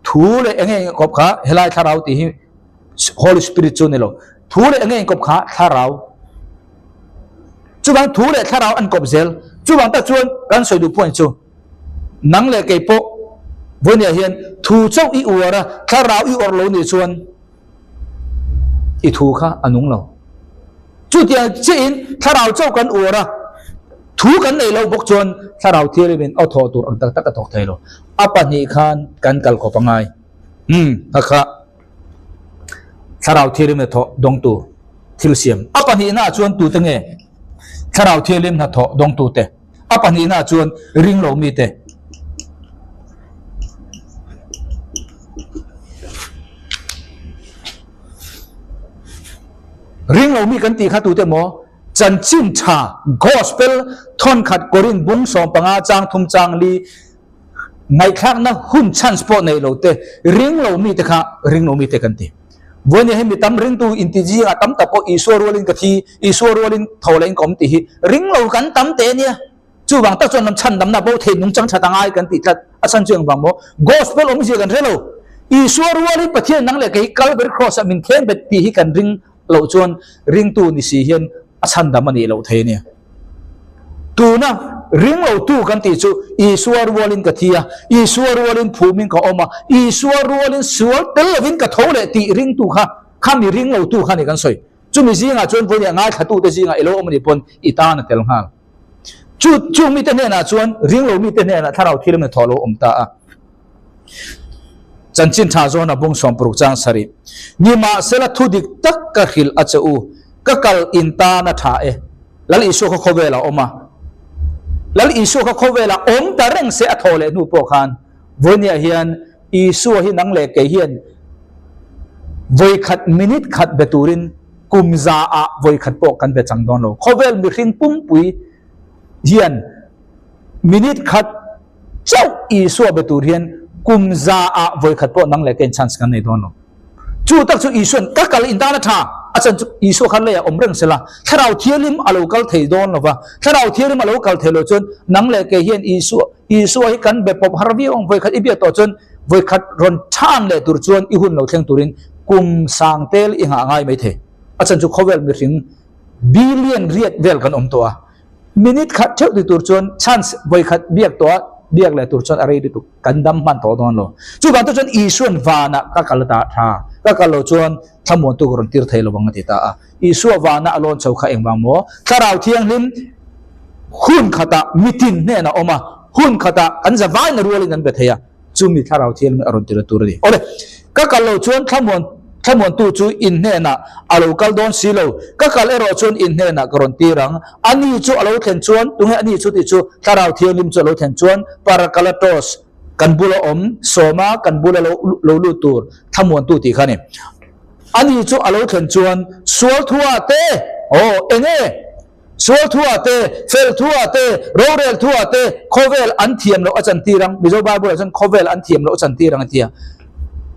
Thu leh enge inkawp kha, helai thlarau tih hi Holy Spirit chu a ni lo. Thu leh enge inkawp kha thlarau. Chuvang thu leh thlarau an kawp zel. Chuvang tak chuan kan sawi duh point chu, nang leh kei pawh vawinia hian thu chauh i uar a, thlarau i uar lo nih chuan i thu kha a nung lo. Chutiang chiahin thlarau chauh kan uar a, thu kan neih loh bawk chuan thlarau thianghlimin aw thawh tur ang tak tak a thawk thei lo. A pahnih khan kan kal khawp a ngai. Umm, kha kha thlarau thianghlim hnathawh dawngtu thil siam. A pahnihnaah chuan tute nge thlarau thianghlim hnathawh dawngtute? A pahnihnaah chuan ring lo mite. Ring lo mi kan tih kha tute maw? Chanchin tha, Gospel, thawnkhat Korin bung 15 chang thum chang li ngaihthlakna hun chance pawh nei lo te, ring lo mi te kha ring lo mi te kan ti. Vawinia hi mi tam ringtu inti zingah tam tak pawh Isua rualin ka thi, Isua rualin tho leh in ka awm tih hi ring lo kan tam teh ania. Chuvang tak chuan lam chhandamna bo thei nungchang that a ngai kan tih tlat a chhan chu engvang maw? Gospel awmzia kan hre lo. Isua rualin Pathian nang leh kei Calvary Cross ah min khen bet tih hi kan ring loh chuan ringtu ni si hian a chhandam a nih loh thei a nia. Tuna ring lotu kan tih chu Isua rualin ka thi a, Isua rualin phumin ka awm a, Isua rualin sual tel lovin ka tho leh tih ringtu kha. Khami ring lo tu kha ni kan sawi. Chumi zingah chuan vawiin ngaithlatute zingah i lo awm a nih pawn i tan a tel nghal. Chu chung mite hnenah chuan ring lo mite hnenah thlarau thilim hnathawh a lo awm ta a. Chanchin tha zawn a bung 60 chang sarih. Nimahsela thu dik tak ka hrilh a che u, ka kal in tan a tha e. Lal Isua kha khawvel a awm a. Lal Isua kha khawvel a awm ta reng se a thaw leh hnu pawh khan vawinia hian Isua hi nang leh kei hian vawikhat minute khat be turin kum za ah vawikhat pawh kan be chang dawn lo. Khawvel mihring pumpui hian minute khat chauh Isua be tur hian kum za ah vawikhat pawh nang leh keiin chance kan nei dawn lo. Chu tak chu Isua'n ka kal in tan a tha, a chan chu Isua kha leiah awm reng sela, Thlarau Thianghlim a lo kal thei dawn lo va, Thlarau Thianghlim a lo kal thei lo chuan nang leh kei hian Isua, Isua hi kan be pawp har viau ang, vawikhat i biak tawh chuan vawikhat rawn chhan leh tur chuan i hun lo thleng turin kum sang tel i nghah ngai mai thei. A chan chu khawvel mihring billion riat vel kan awm tawh a, minute khat theuh ti tur chuan chance vawikhat biak tawh a, biak leh tur chuan a rei lutuk, kan dam hman tawh dawn lo. Chuvang te chuan Isua'n vanah ka kal ta tha, ka kal lo chuan thlamuantu ka rawn tir thei lo ang a ti ta a. Isua vana a lawn chho kha engvang maw? Thlarau Thianghlim hun khatah mitin hnenah a awm a, hun khatah kan zavaina rualin an be thei a, chumi Thlarau Thianghlim a rawn tir tur a ni. Awle, ka kal lo chuan thlamuan thlamuantu chu in hnenah a lo kal dawn si lo, ka kal erawh chuan in hnenah ka rawn tir ang. Ani chu a lo thlen chuan, tunge ani chu tih chu Thlarau Thianghlim chu a lo thlen chuan Parakalatos kan bula awm sawma kan bula lo lo lut tur thlamuantu tih kha a ni. Ani chu a lo thlen chuan sual thuah te, aw, eng nge? Sual thuah te, fel thuah te, rorel thuah te khawvel an thiam loh a chantir ang. Mizo Bible-ah chuan khawvel an thiam loh a chantir ang a tia.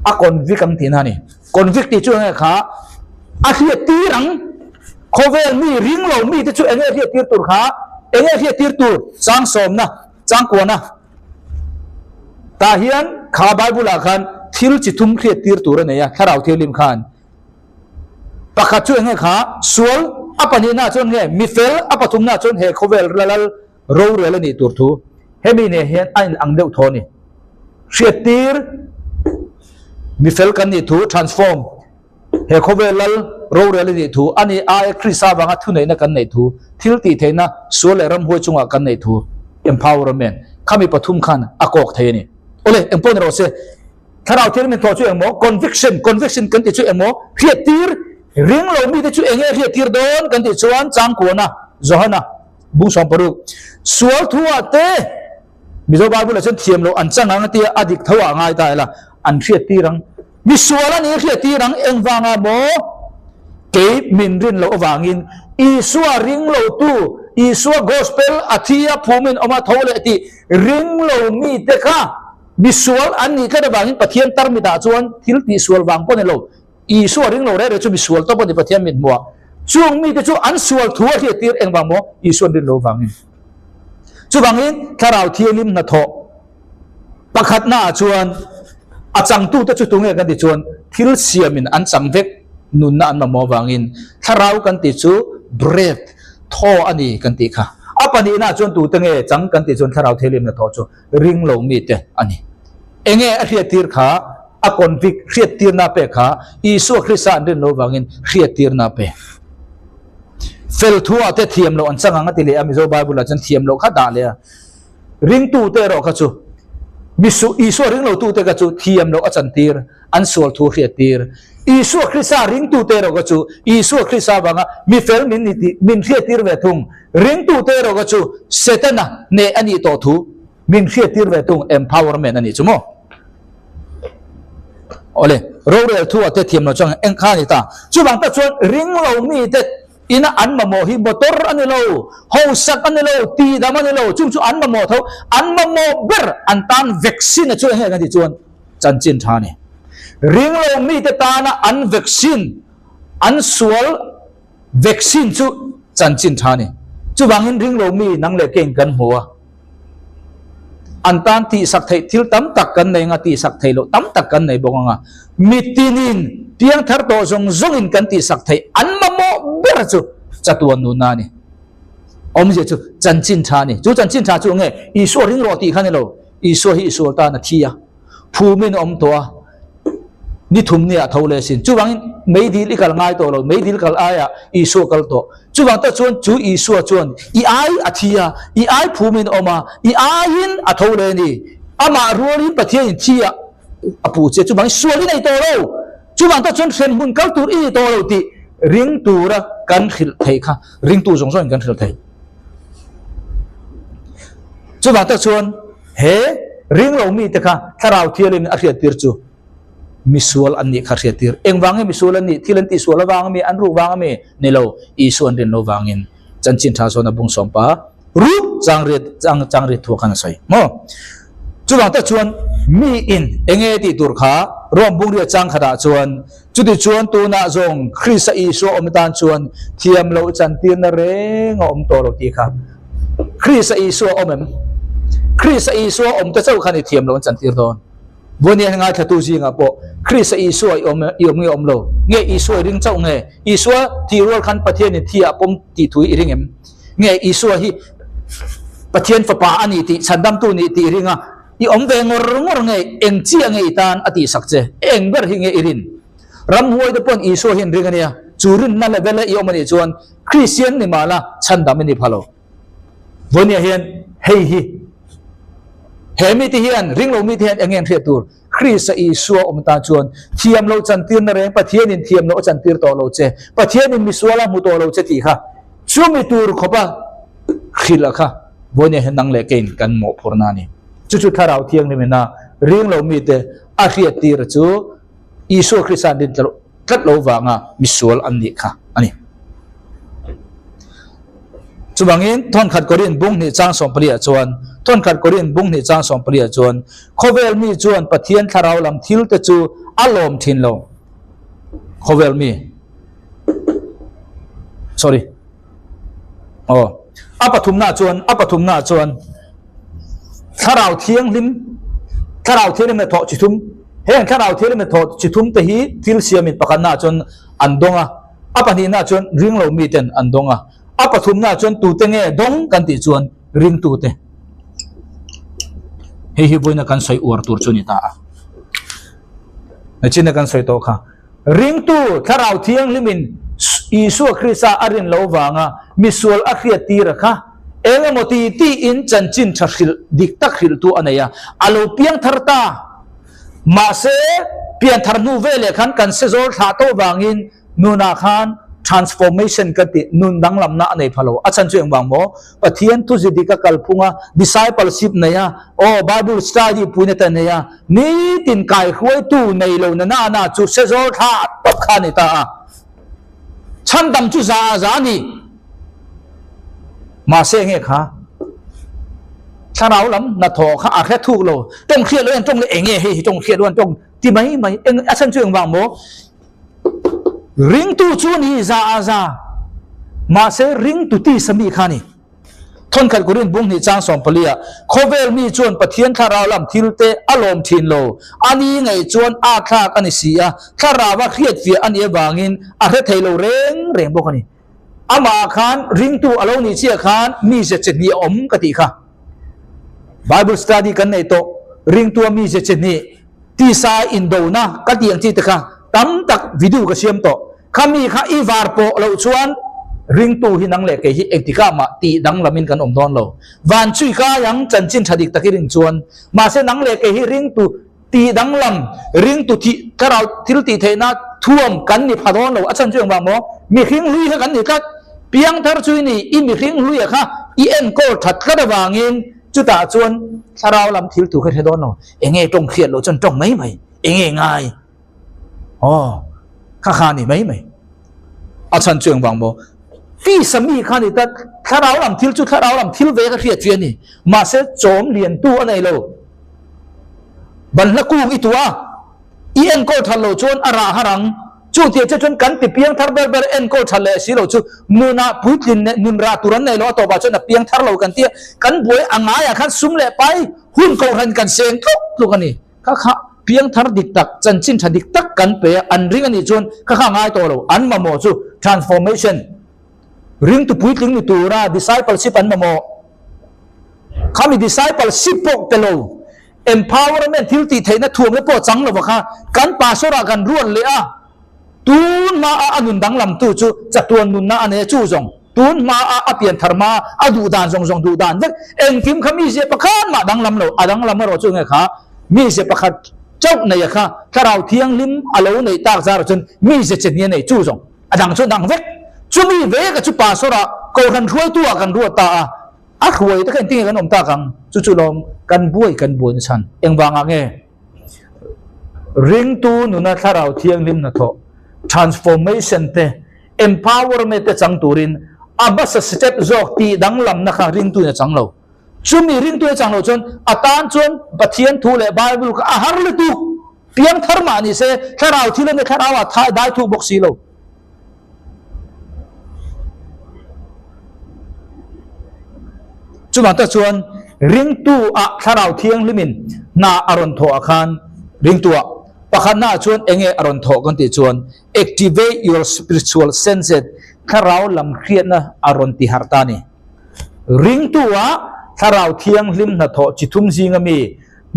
A convict ang tihna a ni. Convict tih chu eng nge kha? A hriattir ang. Khawvel mi ring lo mite chu eng nge hriattir tur kha? Eng nge hriattir tur? Chang sawmna, chang kuana. Tah hian kha Bible-ah khan thil chi thum hriat tir tur a nei a, Thlarau Thianghlim khan. Pakhat chu eng nge kha? Sual a pahnihnaah chuan nge mi fel a pathumnaah chuan he khawvel lalal rorel a nih tur thu hemi nen hian a in ang deuh thaw a ni. Hriat tir mi fel kan nih thu transform. He khawvel lal rorel a nih thu, a ni aia Krista avanga thuneihna kan neih thu, thil tih theihna sual leh ramhuai chungah kan neih thu, empowerment, khami pathum khan a kawk thei a ni. Awle, engpawh ni rawh se, Thlarau thil min thawh chu engmaw? Conviction, conviction kan tih chu engmaw? Hriattir, ring lo mite chu enge hriattir dawn kan tih chuan Changkuana, Johana, bung 60, sual thuah te, Mizo Bible ah chuan thiam loh an chang ang a tia a dik tho ah ngai ta ila an hriat tir ang. Mi sual a nih hriat tir ang engvangah maw kei min rin loh avangin Isua ring lo tu Isua gospel a thi a phumin awm a tho leh tih ring lo mi te kha mi sual an nih tlat avangin Pathian tarmit ah chuan thil tih sual vang pawh ni lo Isua ring lo reh reh chu mi sual tawp a ni Pathian mit hmuah. Chung mite chu an sual thu a hriat tir engvang maw? Isua an rin lo vangin. Chuvangin Thlarau Thianghlim hnathawh pakhatna ah chuan a changtute chu tunge kan ti chuan thil siamin an chang vek nunna an mamawh avangin Thlarau kan tih chu breath, thaw a ni kan tih kha. A pahnihna ah chuan tute nge chang kan tih chuan Thlarau Thianghlim hnathawh chu ring lo mite a ni. Enge a hriattir kha a convict hriattirna pek kha Isua Krista an rin lo vangin hriattirna pe. Fel thu ah te thiam loh an chang ang a ti leh a, Mizo Bible ah chuan thiam loh kha dah leh a. Ringtu te erawh kha chu Misu Isua ring lo tu te kha chu thiam loh a chantir, an sual thu hriattir. Isua Krista ringtu te erawh kha chu Isua Krista vanga mi fel min ni tih min hriattir ve thung. Ringtu te erawh kha chu Setana hneh a nih tawh thu min hriattir ve thung, empowerment a nih chu maw. Awle, rorel thu ah te thiam lo chuan eng kha a ni ta. Chuvang tak chuan ring lo mi te ina an mamawh hi motor a ni lo, hausak a ni lo, tidam a ni lo, chung chu an mamawh tho, an mamawh ber an tan vaccine a chu eng nge kan tih chuan chanchin tha a ni. Ring lo mi te tana an vaccine, an sual vaccine chu chanchin tha a ni. Chuvangin ring lo mi nang leh keng kan hmu a. An tan tihsak theih thil tam tak kan nei anga, tihsak theih loh tam tak kan nei bawk anga, mitinin piangthar tawh zawng zawngin kan tihsak theih an mamawh ber chu chatuan nunna a ni. Awmzia chu chanchin tha a ni. Chu chanchin tha chu enge? Isua ring rawh tih kha ni lo. Isua hi Isual tan a thi a, phumin a awm tawh a. Ni thum nia tho leh sin. Chuvangin meidil i kal ngai tawh lo, meidil kal aiah Isua kal tawh. Chuvang tak chuan chu Isua chuan i ai a thi a, i ai phumin a awm a, i aiin a tho leh a ni. Amah rualin Pathianin thi a a pu che. Chuvangin sual i nei tawh lo. Chuvang tak chuan hremhmun kal tur i ni tawh lo tih ring tura kan hrilh theih kha ringtu zawng zawngin kan hrilh thei. Chuvang tak chuan he ring lo mite kha Thlarau Thianghlimin a hriattir chu misual an nih kha hriattir. Engvang nge misual an nih? Thil an tihsual avang ami? An ruh vang ami? Ni lo, Isua an rin lo vangin chanchin tha zawn a bung sawm pa rup chang riat chang chang riat thu khan a sawi maw? Chuvang tak chuan mi in enge tih tur kha Rom bung riat chang khatah chuan chuti chuan tunah zawng Krista Isua awm tan chuan thiam loh chantirna reng a awm tawh lo tih kha Krista Isua awm em? Krista Isua awm te chauh khan i thiam loh an chantir dawn. Vawinia ngaithlatu zingah pawh Krista Isua i awm i awm nge awm lo? Nge Isua i ring chauh nge? Isua tih rual khan Pathianin thi ah pawm tih thu i ring em? Nge Isua hi Pathian fapa a ni tih, chhandamtu nih tih i ring a, i awm ve ngawr ngawr nge? Eng chiah nge i tan a tihsak che? Eng ber hi nge i rin? Ramhuai te pawn Isua hi an ring a nia, chu rinna level a i awm a nih chuan Kristian ni mahla chhandam i ni pha lo. Vawinia hian hei hi he mite hian ring lo mite hian eng nge an hriat tur? Krista Isua awm tan chuan thiam loh chantirna reng Pathianin thiam loh a chantir tawh lo che, Pathianin misual a hmu tawh lo che tih kha chumi tur khawpa hrilh a kha vawinia hian nang leh keiin kan mawhphurhna a ni. Chu chu Thlarau Thianghlimina ring lo mite a hriattir chu Isua Krista an rin tlat lo vanga misual an nih kha a ni. Chuvangin Thawnkhat Korin bung hnih chang sawmpaliah chuan Thawnkhat Korin bung hnih chang sawmpaliah chuan khawvel mi chuan Pathian thlarau lam thil te chu a lawm thin lo. Khawvel mi sorry aw a pathumna chuan a pathumna chuan thlarau thianghlim thlarau thianghlim le thawh chi thum heng thlarau thianghlim le thawh chi thum te hi thil siamin pakhatna chuan an dawng a a pahnihna chuan ring lo mi ten an dawng a a pathumna chuan tute nge dawng kan tih chuan ringtute hei hi vawiina kan sawi uar tur chu ni ta a nachina kan sawi tawh kha Ringtu Thlarau Thianghlimin Isua Krista a rin lo vanga misual a hriattir a kha eng emaw ti tiin chanchin tha hrilh dik tak hrilhtu a nei a, a lo piang thar ta. Mahse, pian thar hnu veleh khan kan sezawl thlah tawh vangin nunah khan transformation ka tih nun danglamna a nei pha lo. A chhan chu engvang maw? Pathian thuzi dik a kalphung a, discipleship nei a, aw Bible study puina te nei a, nitin kaihruaitu nei lo na na na chu sezawl thla tawp kha a ni ta a. Chhandam chu za a za a ni. Mahse enge kha? Thlarau lam hnathawh kha a hre thuk lo. Tawng hriat lo hian tawng leh enge hei hi tawng hriat lo hian tawng ti mai mai. Eng a chhan chu engvang maw? Ringtu chu ni za a za, mahse ringtu tisa mi kha a ni. Thawnkhat Korin bung hnih chang sawmpalia, Khawvel mi chuan Pathian thlarau lam thilte a lawm thin lo, a ni ngei chuan a thlak a ni si a, thlarau a hriatfiah a nih avangin a hre thei lo reng reng bawk a ni. Amah khan ringtu a lo nih chiah khan mi ze che hnih a awm ka tih kha. Bible study kan nei tawh, ringtua mi ze che hnih, Tisa indona ka tih ang chi te kha tam tak video ka siam tawh. Khami kha i var pawh loh chuan ringtu hi nang leh kei hi engtikah mah tih danglamin kan awm dawn lo. Van chui kai ang chanchin tha dik tak i ring chuan mahse nang leh kei hi ringtu tih danglam, ringtu thih thlarau thil tih theihna thuam kan ni pha dawn lo. A chhan chu engvang maw? Mihring hlui kha kan ni tlat. Piangthar chu i ni, i mihring hluia kha i enkawl that tlat avangin Chutah chuan thlarau lam thil tur kha hre dawn lo, enge tawng hriat loh chuan tawng mai mai, enge ngai? Aw, kha kha ni mai mai. A chhan chu engvang maw? Tisa mi kha ni ta, thlarau lam thil chu thlarau lam thil ve ka hriat chu a ni. Mahse chawm liantu a nei lo. Banhla kung i tuah a, i enkawl that loh chuan a rah har ang. Chu tia che chuan kan ti piang thar ber ber enkawl that leh si lo chu nunah puitlin leh nun rah tur an nei lo a tawpah chuan a piang thar lo kan tia kan buai a ngaiah khan sum leh pai hun kohhran kan seng tluk tluk a ni. Kha kha piang thar dik tak chanchin tha dik tak kan pe a an ring a nih chuan kha kha ngai tawh lo an mamawh chu transformation ringtu puitling ni tura discipleship an mamawh khami discipleship pawh pe lo. Empowerment thil tih theihna thuamna pawh chang lova kha kan pastor ah kan ruat leh a, tun hma a a nun danglamtu chu chatuan nunna a nei a, chu zawng tun hma a a pian thar hma a duh dan zawng zawng duh dan vek engkim kha mizia pakhat mah danglam lo, a danglam erawh chu nge kha mizia pakhat chauh nei a kha thlarau thianghlim a lo neih tak zarah chuan mizia che hni a nei chu zawng a dang chu a dang vek. Chumi veka chu pastor ah kohhran hruaitu ah kan ruat ta a. A hruai te kha engtin nge kan awm tak ang? Chu chu lawm kan buai kan buai na chhan. Engvangah nge? Ringtu nuna thlarau thianghlim hnathawh, transformation te, empowerment te chang turin a hmasa step zawk tih danglamna kha ringtu in a chang lo. Chumi ringtu in a chang lo chuan a tan chuan Pathian thu leh Bible kha a har lutuk. Piang thar mah ni se thlarau thil a ni thlarau ah thai dai thuk bawk si lo. Chuvang tak chuan ringtu ah thlarau thianghlimin hna a rawn thawh ah khan ringtu ah pakhatna ah chuan enge a rawn thawh kan tih chuan activate your spiritual senses thlarau lam hriatna a rawn ti harh ta a ni. Ringtu ah thlarau thianghlim hnathawh chi thum zinga mi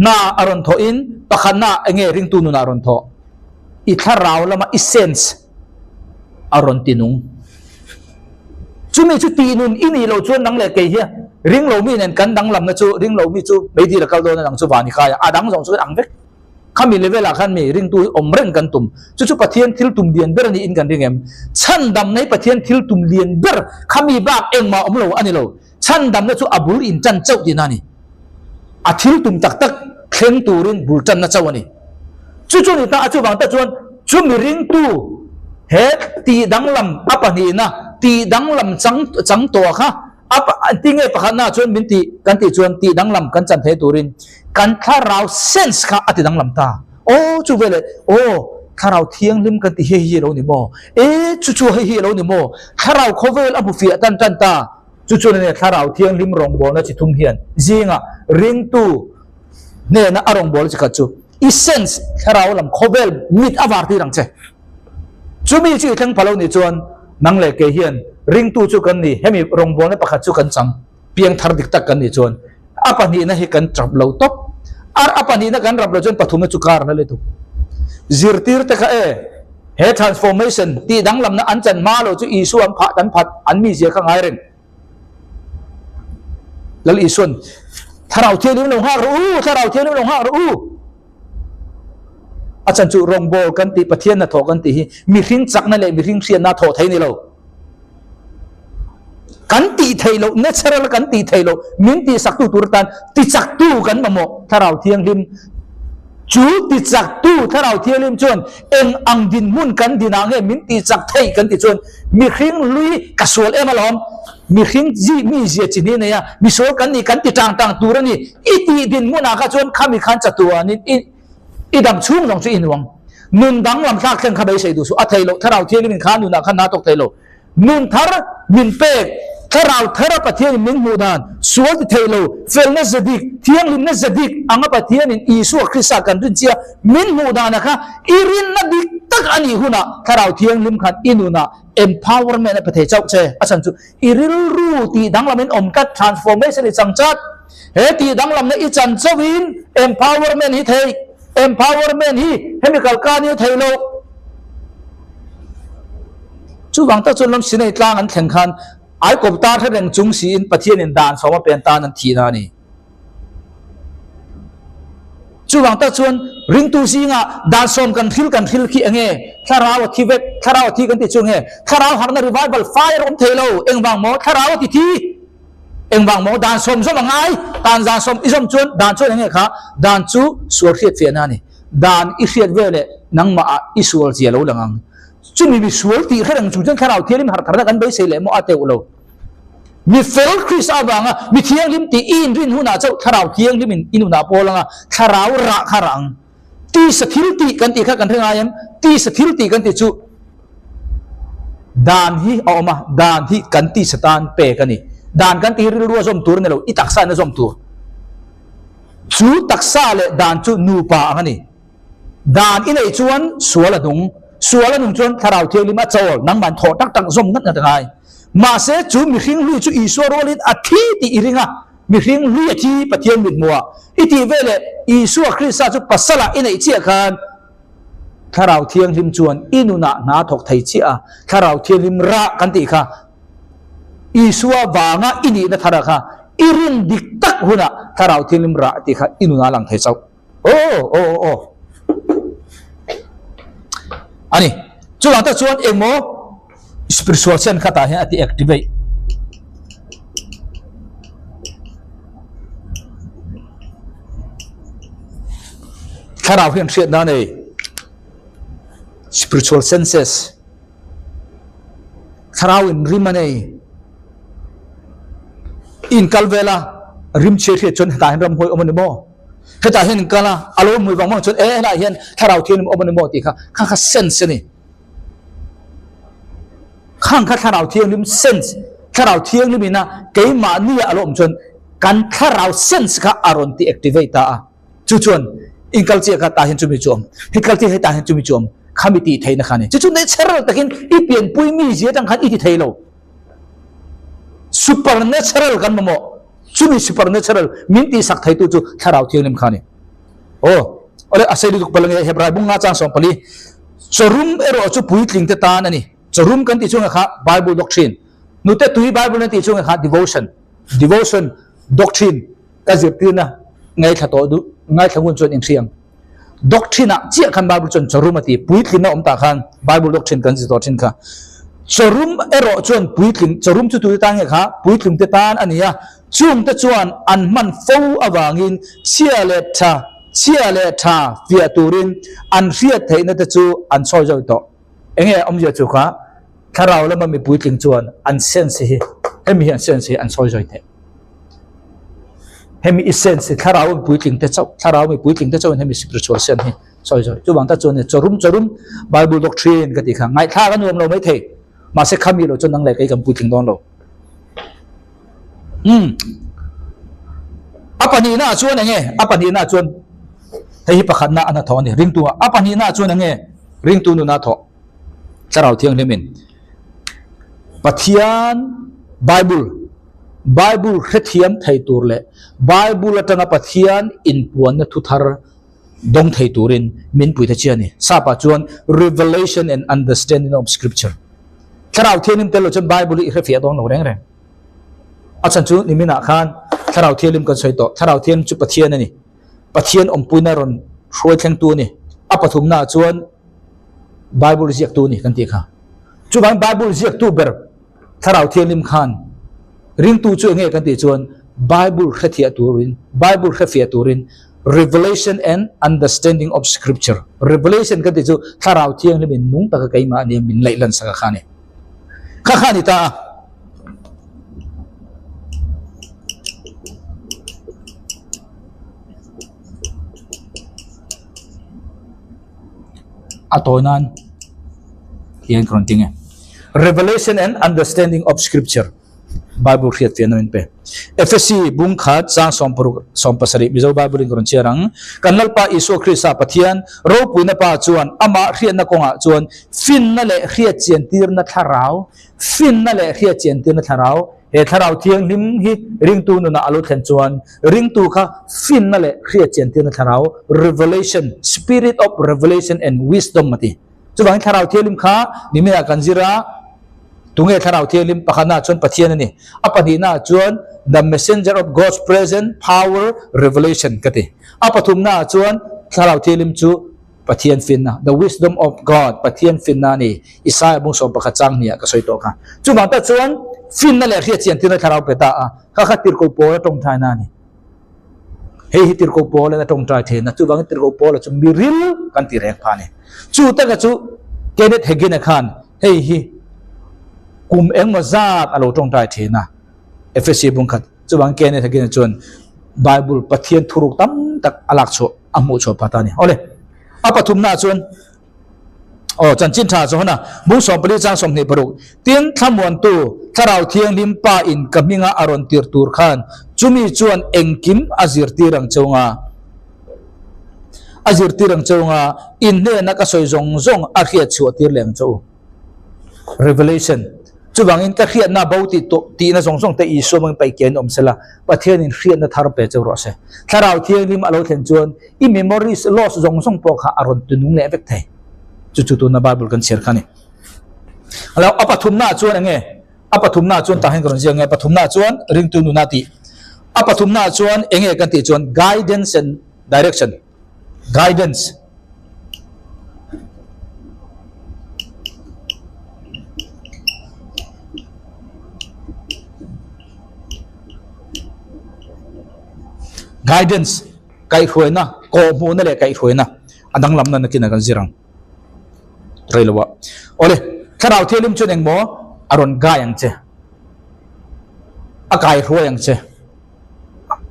hna a rawn thawh in pakhatna ah enge ringtu nunah a rawn thawh i thlarau lama i sense a rawn ti nung. Chumi chu tih nun i nih loh chuan nang leh kei hi ring lo mi nen kan danglamna chu ring lo mi chu meidil a kal dawn a dang chu van i kai a, a dang zawng chu kan ang vek. Khami level ah khan mi ringtu hi awm reng kan tum. Chu chu Pathian thil tum lian ber a niin kan ring em? Chhandamna hi Pathian thil tum lian ber khami bak engmah awm lo a ni lo. Chhandamna chu a bul in tan chauh tihna a ni. A thil tum tak tak thleng turin bul tanna chauh a ni. Chu chu ni ta a chuvang tak chuan chu mi ringtu he tih danglam a pahnihna tih danglam chang chang tawh kha a tinge pakhatna chuan min tih kan tih chuan tih danglam kan chan thei turin kan thlarau sense kha a ti danglam ta. Aw chu veleh aw thlarau thianghlim kan ti hei hi a lo ni maw? E chu chu hei hi a lo ni maw? Thlarau khawvel a hmu fiah tan tan ta. Chu chuan enge Thlarau Thianghlim rawngbawlna chi thum hian zingah ringtu hnena a rawngbawlna chi khat chu i sense Thlarau lam khawvel mit a var tir ang che. Chumi chu i thleng pha lo nih chuan nang leh kei hian ringtu chu kan ni, hemi rawngbawlna pakhat chu kan chang piang thar dik tak kan nih chuan a pahnihna hi kan rap lo tawp. Ar a pahnihna kan rap lo chuan pathumna chu kar na lutuk. Zirtir te kha e he transformation tih danglamna an chan hma lo chu Isua an phah an phat an mizia kha ngai reng. Lal Isuan Thlarau Thianghlim lo nghak rawh u, Thlarau Thianghlim lo nghak rawh u. A chan chu rawngbawl kan tih Pathian hnathawh kan tih hi mihring chakna leh mihring hriatna thawh thei ni lo. Kan tih theih loh, natural kan tih theih loh, min tihsaktu tur atan tichaktu kan mamawh Thlarau Thianghlim. Chu tichaktu Thlarau Thianghlim chuan eng ang dinhmun kan dinah nge min tihchak theih kan tih chuan mihring lui ka sual em alawm, mihring zi mi zia chi hni nei a, misual kan nih kan ti tang tang tur a ni. I tih dinhmunah kha chuan khami khan chatuanin i i dam chhung zawng chu i nuang. Nun danglam thlak thleng kha beisei duh suh. A thei loh Thlarau Thianghlimin kha nunah khan na tawk thei lo. Nun thar min pek, Thlarau thara Pathianin min hmuh dan, sual ti thei lo, felna ze dik, thianghlimna ze dik anga Pathianin Isua Krista kan rin chia min hmuh danah kha i rinna dik tak a nih hunah Thlarau Thianghlim khan i nunah empowerment a pe thei chauh che. A chhan chu i rilru tih danglamin awm tlat, transformation i chang chat. He tih danglamna i chan chauhin empowerment hi thei, empowerment hi hemi kalkan hi a thei lo. Chuvang tak chuan lam Sinai tlang an thleng khan Aikawp tar hre reng chung siin Pathianin dan sawma pen tan an thihna a ni. Chuvang tak chuan ringtu zingah dan sawm kan hril kan hril khi enge thlarau a thi vek, thlarau a thi kan ti chu enge thlarau harhna revival fire awm thei lo, engvang maw thlarau a ti thi? Engvang maw dan sawm zawm a ngai, dan zan sawm i zawm chuan dan chuan enge kha dan chu sual hriat fiahna a ni. Dan i hriat vel leh nangmah ah i sual zia lo lang ang. Chumi mi sual tih hre reng chung chuan thlarau thianghlim harh tharna kan beisei leh maw a teuh lo. Mi fel Krista avanga mi thianghlim tih i inrin hunah chauh thlarau thianghlim in i nunah pawl anga thlarau rah kha rah ang. Tisa thil tih kan tih kha kan hre ngai em? Tisa thil tih kan tih chu dan hi a awm a, dan hi kan tisa tan pek a ni. Dan kan tih hi rilru a zawm tur a ni lo, i taksa in a zawm tur. Chu taksa leh dan chu nupa ang a ni. Dan i neih chuan sual a nung, sual a nung chuan thlarau thianghlim a chawl, nangman thawh tak tak zawm ngat ngat a ngai. Mahse chu mihring hlui chu Isua rualin a thi tih i ring a, mihring hlui a thi Pathian mithmuhah i tih veleh. Isua Krista chu pasalah i neih chiah khan Thlarau Thianghlim chuan i nunah hna thawk thei chiah a, Thlarau Thianghlim rah kan tih kha Isua vanga i nihna thara kha i rin dik tak hunah Thlarau Thianghlim rah tih kha i nunah a lang thei chauh. Aw aw aw aw. Ani. Chuvang tak chuan engmaw spiritual sense kha tah hian a ti activate. Thlarau hian hriatna a nei. Spiritual senses. Thlarau in rim a nei. In kal vela rim chhe hriat chuan hetah hian ramhuai awm a ni maw? Hetah hian in kal a, a lo hmui vang vang chuan e helaiah hian thlarau thianghlim awm a ni maw tih kha kha kha sense a ni. Khang kha thlarau thianghlim sense, thlarau thianghlim ina keimahnia a lo awm chuan kan thlarau sense kha a rawn ti activate ta a. Chu chuan in kal chiah kha tah hian chumi chu awm, hi kal chiah hetah hian chumi chu awm, khami tih theihna kha a ni. Chu chu natural takin i pianpui mizia atang khan i ti thei lo. Supernatural kan mamawh. Chumi supernatural min tihsak theitu chu thlarau thianghlim kha a ni. Aw, awle a sei lutuk palh ange Hebrai bung nga chang 14. Chawrum erawh chu puitling te tan a ni. Chawrum kan tih chungah kha Bible doctrine. Nute tui Bible an tih chungah kha devotion. Devotion doctrine ka zirtirna ngaithla tawh duh ngaithla ngun chuan inhriang. Doctrine ah chiah khan Bible chuan chawrum a ti. Puitlinna awm tah khan Bible doctrine kan zir tawh thin kha. Chawrum erawh chuan puitling, chawrum chu tute tan nge kha? Puitling te tan a ni a. Chung te chuan an hman fo avangin chhia leh tha, chhia leh tha fiah turin an hriat theihna te chu an sawi zawih tawh. Enge awmzia chu kha thlarau lama mi puitling chuan an sense hi, hemi hi an sense hi an sawi zawih theih. Hemi i sense hi thlarau mi puitling te chauh, thlarau mi puitling te chauhin hemi spiritual sense hi sawi zawih. Chuvang tak chuan chawrum chawrum Bible doctrine ka tih kha ngaihthlak a nuam lo mai thei. Mahse khami lo chuan nang leh kei kan puitling dawn lo. Umm. A pahnihna ah chuan enge? A pahnihna ah chuan hei hi pakhatna a hnathawh a ni. Ringtu ah. A pahnihna ah chuan enge? Ringtu nuna thawh. Thlarau Thianghlimin Pathian Bible Bible hrethiam thei tur leh Bible atanga Pathian inpuanna thu thar dawng thei turin min pui ta chiah a ni. Sap ah chuan Revelation and Understanding of Scripture. Thlarau Thianghlim tel lo chuan Bible hi i hrefiah dawn lo reng reng. A chhan chu nimin ah khan Thlarau Thianghlim kan sawi tawh. Thlarau Thianghlim chu Pathian a ni. Pathian awmpuina rawn hruai thlengtu a ni. A pathumna ah chuan Bible ziaktu a ni kan tih kha. Chuvangin Bible ziaktu ber Thlarau Thianghlim khan ringtu chu enge kan tih chuan Bible hrethiah turin, Bible hrefiah turin Revelation and Understanding of Scripture. Revelation kan tih chu Thlarau Thianghlim in nung taka keimah ania min laih lan sak a kha a ni. Kha kha a ni ta a. A tawi nan hian ka rawn ting e. Revelation and Understanding of Scripture Bible hriat fiahna min pe. Efesi bung khat chang 16 17 Mizo Bible in ka rawn chhiar ang. Kan Lalpa Isua Krista Pathian ropuina Pa chuan amah hriatna kawngah chuan finna leh hriat chiantirna thlarau finna leh hriat chiantirna thlarau He Thlarau Thianghlim hi ringtu nunah a lo thlen chuan ringtu kha finna leh hriatchiantirna thlarau, revelation, spirit of revelation and wisdom a ti. Chuvangin Thlarau Thianghlim kha niminah kan zir a, tunge Thlarau Thianghlim? Pakhatnaah chuan Pathian a ni. A pahnihnaah chuan the messenger of God's present power revelation ka ti. A pathumnaah chuan Thlarau Thianghlim chu Pathian finna, the wisdom of God, Pathian finna a ni, Isaiah bung 11 chang hniah ka sawi tawh kha. Chuvang tak chuan finna leh hriat chian tirna thlarau pe ta a, kha kha tirhkoh pawl a tawngtai na a ni. Hei hi tirhkoh pawl in a tawngtai theihna, chuvangin tirhkoh pawl chu miril kan ti reng pha a ni. Chu taka chu Kenneth Hagin-a khan hei hi kum engmaw zat a lo tawngtai thin a, Efesi bung khat. Chuvang Kenneth Hagin-a chuan Bible Pathian thuruk tam tak a lak chhuah a hmuh chhuah phah ta a ni. Awle, a pathumnaah chuan aw chanchin tha Johana bung 14 chang 26 tin thlamuantu Thlarau Thianghlim Pa in ka hminga a rawn tir tur khan chumi chuan engkim a zirtir ang chunga a zirtir ang chunga in hnena ka sawi zawng zawng a hriat chhuah tir leh ang che u. Revelation. Chuvangin ka hriatna bo tih tawh tihna zawng zawng te Isua hmangin paih kian awm sela, Pathianin hriatna thar pe cheu rawh se. Thlarau Thianghlim a lo thlen chuan i memories loss zawng zawng pawh kha a rawn tunung leh vek thei. Chu chu tuna Bible kan chhiar kha a ni. Alo, a pathumnaah chuan eng nge? A pathumnaah chuan tah hian ka rawn ziak nge? A pathumnaah chuan ringtu nuna tih. A pathumnaah chuan eng nge kan tih chuan guidance and direction. Guidance. Guidance, kaihhruaina, kawhhmuhna leh kaihhruaina a danglamna nakin a kan zir ang. Rei lo ah. Awle, Thlarau Thianghlim chuan engmaw a rawn gai ang che. A kaihruai ang che.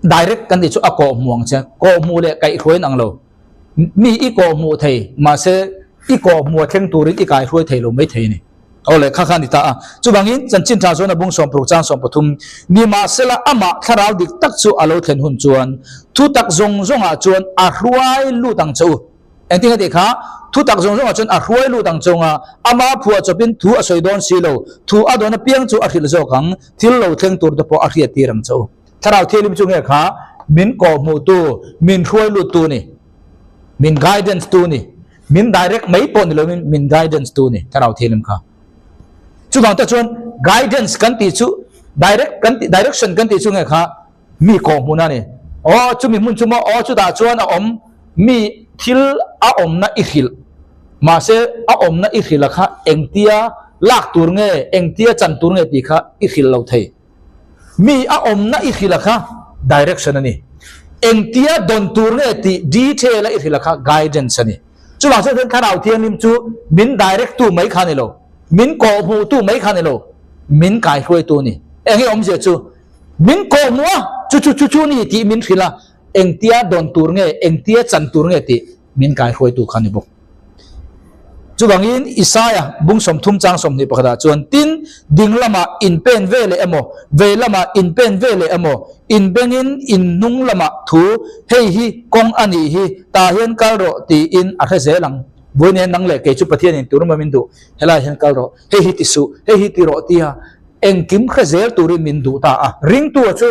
Direct kan tih chu a kawhhmuh ang che. Kawhhmuh leh kaihhruai in ang lo. Mi i kawhhmuh thei, mahse i kawhhmuh a thleng turin i kaihruai thei lo mai thei a ni. Awle, kha kha a ni ta a. Chuvangin, chanchin tha chuan a bung 60 chang 13, Nimahsela amah thlarau dik tak chu a lo thlen hun chuan thutak zawng zawngah chuan a hruai lut ang che u. Engtin a tih kha? Thutak zawng zawngah chuan a hruai lut ang chunga ama phuah chawpin thu a sawi dawn si lo. Thu a dawn apiang chu a hrilh zawk ang, thil lo thleng tur te pawh a hriat tir ang che u. Thlarau Thianghlim chu nge kha? Min kawhhmuhtu, min hruai luttu ni. Min guidance tu ni. Min direct mai pawh ni loin min guidance tu ni Thlarau Thianghlim kha. Chuvang te chuan guidance kan tih chu direct kan tih direction kan tih chu nge kha? Mi kawhhmun a ni. Aw, chumi hmun chu maw? Aw, chutah chuan a awm. Mi thil a awmna i hrilh. Mahse, a awmna i hrilh a kha engtia lak tur nge, engtia chan tur nge tih kha i hrilh lo thei. Mi a awmna i hrilh a kha direction a ni. Engtia dawn tur nge tih detail a i hrilh a kha guidance a ni. Chuvang chuan Thlarau Thianghlim chu min direct tu mai kha a ni lo, min kawhhmuhtu mai kha a ni lo, min kaihruaitu a ni. Eng nge awmzia chu? Min kawhhmuh a, chu chu chu chu ni tih min hrilh a, engtia dawn tur nge, engtia chan tur nge tih min kaihruaitu kha a ni bawk. Chuvangin Isaia bung 30 chang 21 ah chuan, Tin, ding lamah in pen ve leh emaw, vei lamah in pen ve leh emaw, in bengin in hnung lamah thu, hei hi kawng a nih hi, tah hian kal rawh tiin a hre zel ang. Vawiin nang leh kei chu Pathianin tur emaw min duh, helaiah hian kal rawh, hei hi ti suh, hei hi ti rawh tia Engkim hre zel turin min duh ta a, ringtu chu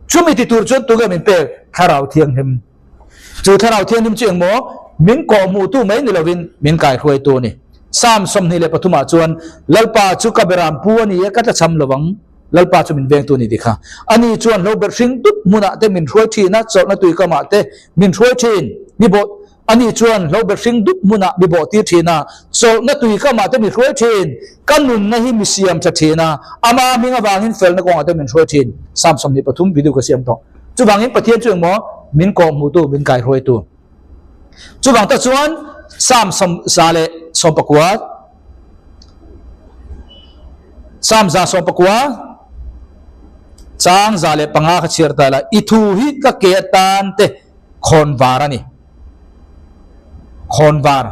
chumi ti tur chuan tunge min pek? Thlarau Thianghlim. Chu Thlarau Thianghlim chu engmaw? Min kawhhmuhtu mai ni lovin min kaihruaitu a ni. Psalm 23 ah chuan, Lalpa chu ka beram pu a ni e, ka tlachham lo vang, Lalpa chu min vengtu a ni ti kha. Ani chuan hlo ber hring dup hmunah te min hruai thin a, chawlhna tuikamah te min hruai thin. Mi bawh. Ani chuan hlo ber hring dup hmunah mi bawh tir thin a, chawlhna tui kamah te mi hruai thin. Ka nunna hi mi siam tha thin a, ama hming avangin felna kawngah te min hruai thin. Psalm 23 video ka siam tawh. Chuvangin Pathian chu engmaw? Min kawhhmuhtu, min kaihruaitu. Chuvang tak chuan Psalm 119, Psalm 119, chang 105 kha chhiar ta la, I thu hi ka ke atan te khawnvar a ni. Khawnvar.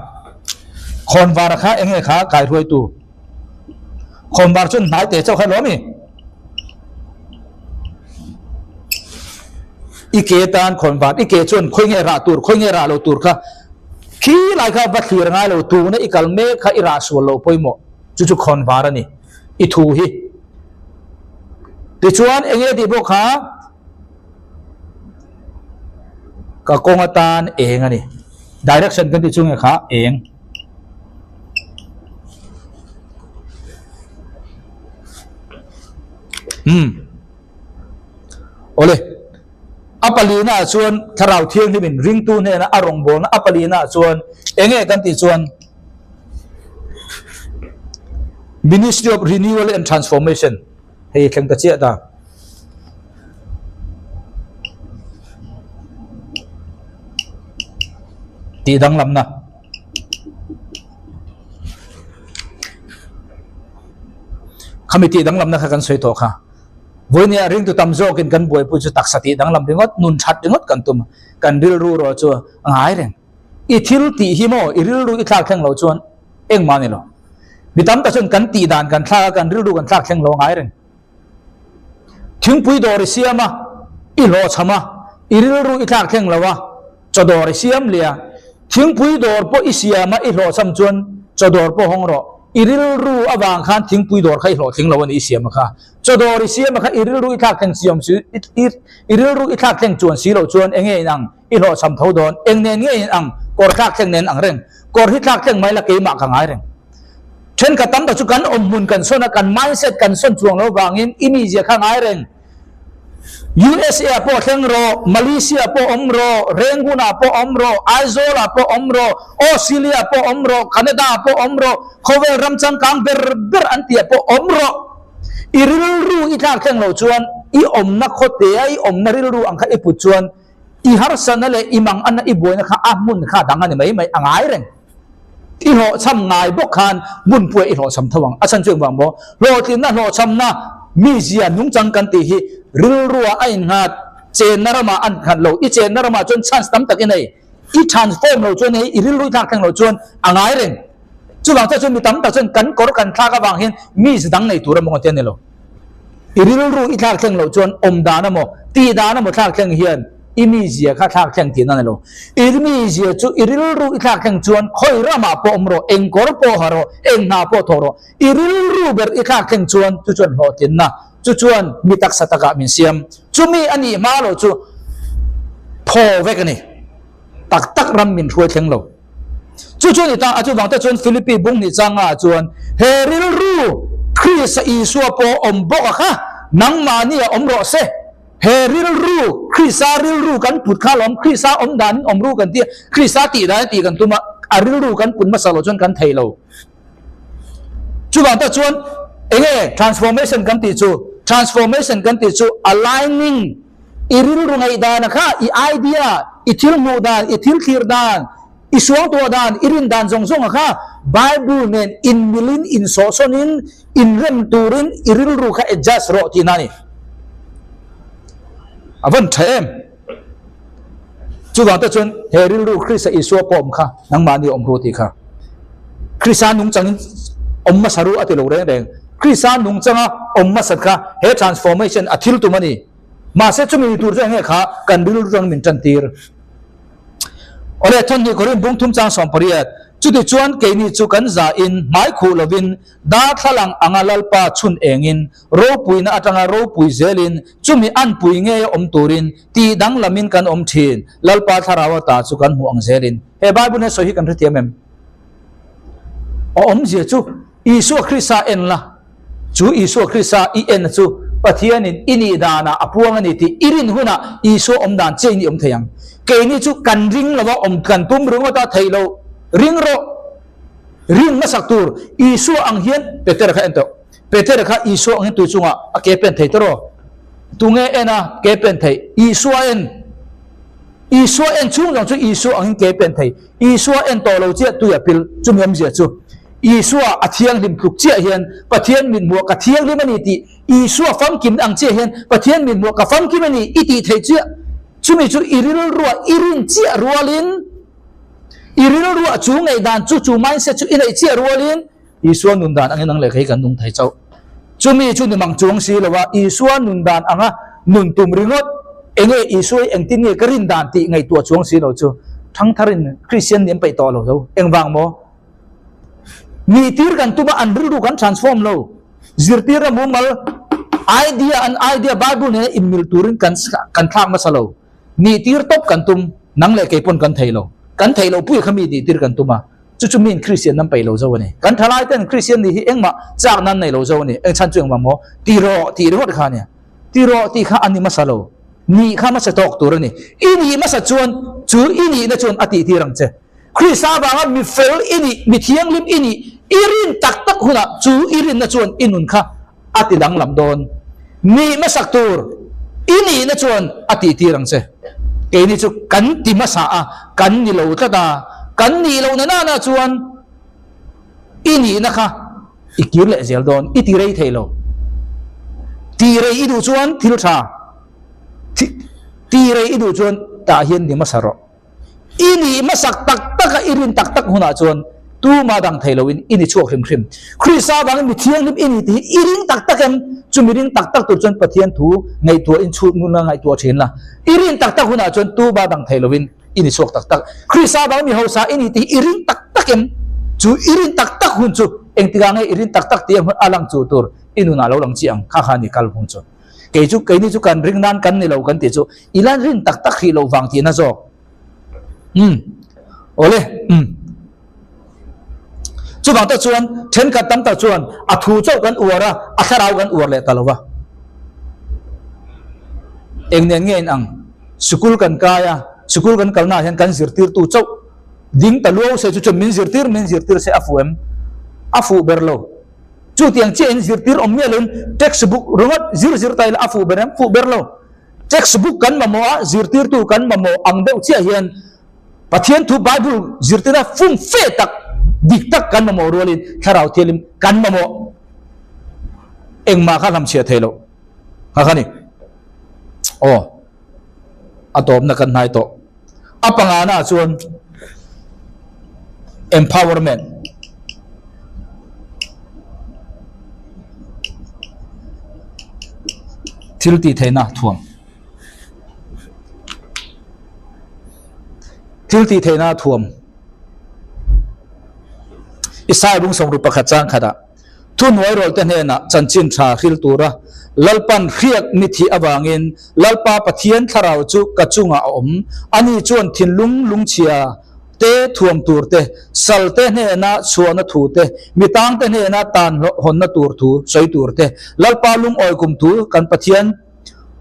Khawnvar kha eng nge kha kaihruaitu? Khawnvar chuan hnai teh chauh kha lo mi? I ke tan khawnvar, i ke chuan khawi nge rah tur, khawi nge rah lo tur kha khi lai kha va thlir ngai lo, tuna i kal mek kha i rah sual lo pawimawh. Chu chu khawnvar a ni. I thu hi. Tichuan eng nge tih pawh kha Ka kawng atan eng a ni. Direction kan tih chu nge kha eng. Hmm. Ole. A palina ah chuan Thlarau Thianghlimin ringtu hnena a rawngbawlna a palina ah chuan enge kan tih chuan Ministry of Renewal and Transformation hei thleng ta chiah ta. Tih danglamna. Khami tih danglamna kha kan sawi tawh kha. Vawinia ringtu tam zawkin kan buaipui chu taksa tih danglam ringawt, nun that ringawt kan tum. Kan rilru erawh chu a ngai reng. I thil tih hi maw i rilru i thlak thleng lo chuan engmah a ni lo. Mi tam tak chuan kan tih dan kan thlak a, kan rilru kan thlak thleng lo a ngai reng. Thingpui dawr i siam a, i hlawhchham a, i rilru i thlak thleng lo a, chaw dawr i siam leh a. Thingpui dawr pawh i siam a, i hlawhchham chuan chaw dawr pawh hawng rawh. I rilru avang khan thingpui dawr kha i hlawhtling lo a ni i siam a kha. Chaw dawr i siam a kha i rilru i thlak thleng siam si i rilru i thlak thleng chuan si loh chuan eng nge in ang i hlawhchham tho dawn eng nen nge in ang kawr thlak thleng nen ang reng kawr hi thlak thleng mai la keimah ka ngai reng. Thenkhat tam tak chu kan awmhmun kan sawn a kan mindset kan sawn chuang lo vangin i mizia kha ngai reng. USA ah pawh thleng rawh, Malaysia ah pawh awm rawh, Rangoon ah pawh awm rawh, Aizawl ah pawh awm rawh, Australia ah pawh awm rawh, Canada ah pawh awm rawh, khawvel ram changkang ber ber an tih ah pawh awm rawh. I rilru i tlak thleng loh chuan i awmna khawtea i awmna rilru ang kha i put chuan i harsatna leh i manganna i buaina kha a hmun kha dang a ni mai mai a ngai reng. I hlawhchham ngai bawk khan hmun puia i hlawhchham tho ang. A chhan chu engvang maw? Hlawhtlinna hlawhchhamna mizia nungchang kan tih hi rilrua a innghat chenna ramah a innghat lo. I chenna ramah chuan chance tam tak i nei. I transform lo chuan hei i rilru i thlak thleng lo chuan a ngai reng. Chuvang chuan mi tam tak chuan kan kawr kan thlak avang hian mize dang nei tur emaw ti a ni lo. I rilru i thlak thleng loh chuan awm dan emaw tih dan emaw thlak thleng hian i mizia kha thlak thleng tihna a ni lo. I mizia chu i rilru i thlak thleng chuan khawi ramah pawh awm rawh, eng kawr pawh ha rawh, eng hna pawh thawh rawh, i rilru ber i thlak thleng chuan chu chuan hlawhtlinna, chu chuan mi taksa takah min siam. Chumi a nih hma loh chu thaw vek a ni. Tak tak ram min hruai thleng lo. Chu chu a ni ta, a chuvang te chuan Philippi bung hnih changa ah chuan he rilru Krista Isua pawh awm bawk a kha nangmahni ah awm rawh se. He rilru, Krista rilru kan put kha lawm, Krista awm danin awm ru kan ti a, Krista tih danin tih kan tum a, a rilru kan put hmasa loh chuan kan thei lo. Chuvang tak chuan enge transformation kan tih chu? Transformation kan tih chu aligning i rilru ngaih dana kha, i idea, i thil hmuh dan, i thil thlir dan, i suangtuah dan, i rin dan zawng zawng a kha Bible nen inmilin, insawhsawnin, inrem turin i rilru kha adjust rawh tihna a ni. A van tha em? Chuvang te chuan he rilru Krista Isua pawh awm kha nangmahni awm ru tih kha. Krista nungchangin awm hmasa ru a ti lo reng reng. Krista nungchanga awm hmasat kha he transformation a thil tum a ni. Mahse chumi ni tur chu enge kha kan rilru tang min tan tir. Awle thawn hnih Korin bung thum chang 18 chuti chuan keini chu kan za in hmai khuh lovin darthlalang anga Lalpa chhun engin ropuina atanga ropui zelin chumi anpui ngei a awm turin tih danglamin kan awm thin. Lalpa thlarau ata chu kan hmuh ang zelin. He Bible hian sawi hi kan hrethiam em? A awmzia chu Isua Krista en la, chu Isua Krista i en chu Pathianin i nih danah a puang a ni tih i rin hunah Isua awm dan chiahin i awm thei ang. Keini chu kan ring lova awm kan tum ringawt a theih loh. Ring rawh. Rin hmasak tur Isua ang hian Petera kha en tawh. Petera kha Isua angin tui chungah a ke pen thei tawh. Tunge en a ke pen thei? Isua en. Isua en chhung zawng chu Isua angin ke pen thei. Isua en tawh lo chiah tui a pil. Chumi awmzia chu Isua a thianghlim tluk chiah hian Pathian mithmuah ka thianghlim a ni tih Isua famkim ang chiah hian Pathian mithmuah ka famkim a ni i tih theih chiah. Chumi chu i rilruah i rin chiah rualin i rilruah chu ngaihdan chu chu mindset chu i neih chiah rualin Isua nun dan angin ang lehkha hi kan nung thei chauh. Chumi chu ni mang chuang si lo a, Isua nun dan anga nun tum ringawt, enge Isua hi engtin nge ka rin dan tih ngaihtuah chuang si lo chu thangtharin Kristian nih an peih tawh lo zo. Engvang maw? Nihtir kan tum a, an rilru kan transform lo. Zirtir a mumal idea an idea Bible nena inmil turin kan kan thlak hmasa lo. Nihtir tawp kan tum, nang leh kei pawn kan thei lo. Kan thei lo pui kha mi nihtir kan tum a. Chu chu miin Kristian nan peih lo zo a ni. Kan thalai ten Kristian nih hi engmah chak nan nei lo zo a ni. Eng chhan chu engmah maw? Ti rawh tih ringawt kha a nia. Ti rawh tih kha a ni hmasa lo. Nih kha hmasa tawk tur a ni. I nih hmasa chuan chu i nihna chuan a tih tir ang che. Krista avanga mi fel i nih, mi thianghlim i nih, i rin tak tak hunah chu i rinna chuan i nun kha a ti danglam dawn. Nih hmasak tur i nihna chuan a tih tir ang che. Keini chu kan ti hmasa a, kan ni lo tlat a, kan nih lohna nana chuan i nihna kha i kir leh zel dawn, i ti rei thei lo. Ti rei i duh chuan thil tha, ti rei i duh chuan tah hian ni hmasa rawh. I nih hmasak tak tak a, i rin tak tak hunah chuan tuma dang thei loin i ni chhuak hrim hrim. Krista avangin mi thianghlim i ni tih hi i ring tak tak em? Chumi ring tak tak tur chuan Pathian thu ngaihtuah in chhut ngun la ngaihtuah thin la. I rin tak tak hunah chuan tuma dang thei loin i ni chhuak tak tak. Krista avangin mi hausa i ni tih hi i ring tak tak em? Chu i rin tak tak hun chu. Engtikah nge i rin tak tak tih a lang chu tur i nunah lo lang chi ang kha kha ni kal hmung chu. Kei chu keini chu kan ring nan kan ni lo kan tih chu i lan rin tak tak hrih loh vang tihna zawk. Umm. Awle. Umm. Chuvang tak chuan thenkhat tam tak chuan a thu chauh kan uar a, a thlarau kan uar leh ta lo va. Eng nen nge in ang? Sikul kan kai a, sikul kan kalnaah hian kan zirtirtu chauh ding ta luau se chu chuan min zirtir min zirtir se a fuh em? A fuh ber lo. Chutiang chiah in zirtir awm miah loin textbook ringawt zir zir ta ila a fuh ber em? Fuh ber lo. Textbook kan mamawh a, zirtirtu kan mamawh ang deuh chiah hian Pathian thu Bible zirtirna fum fe tak dik tak kan mamawh rualin Thlarau Thianghlim kan mamawh engmah kha hlamchhiah thei loh kha kha ni. Aw, a tawpna kan hnai tawh. A pangana ah chuan empowerment. Thil tih theihna thuam. Thil tih theihna a thuam. Isaiah bung 61 chang khatah thuhnuairawlte hnenah chanchin tha hril tura Lalpan hriak mi thih avangin Lalpa Pathian thlarau chu ka chungah a awm. Ani chuan thinlung lungchhia te thuam tur te, sal te hnena chhuahna thu te, mi tangte hnena tan hawnna tur thu sawi tur te, Lalpa lungawi kum thu kan Pathian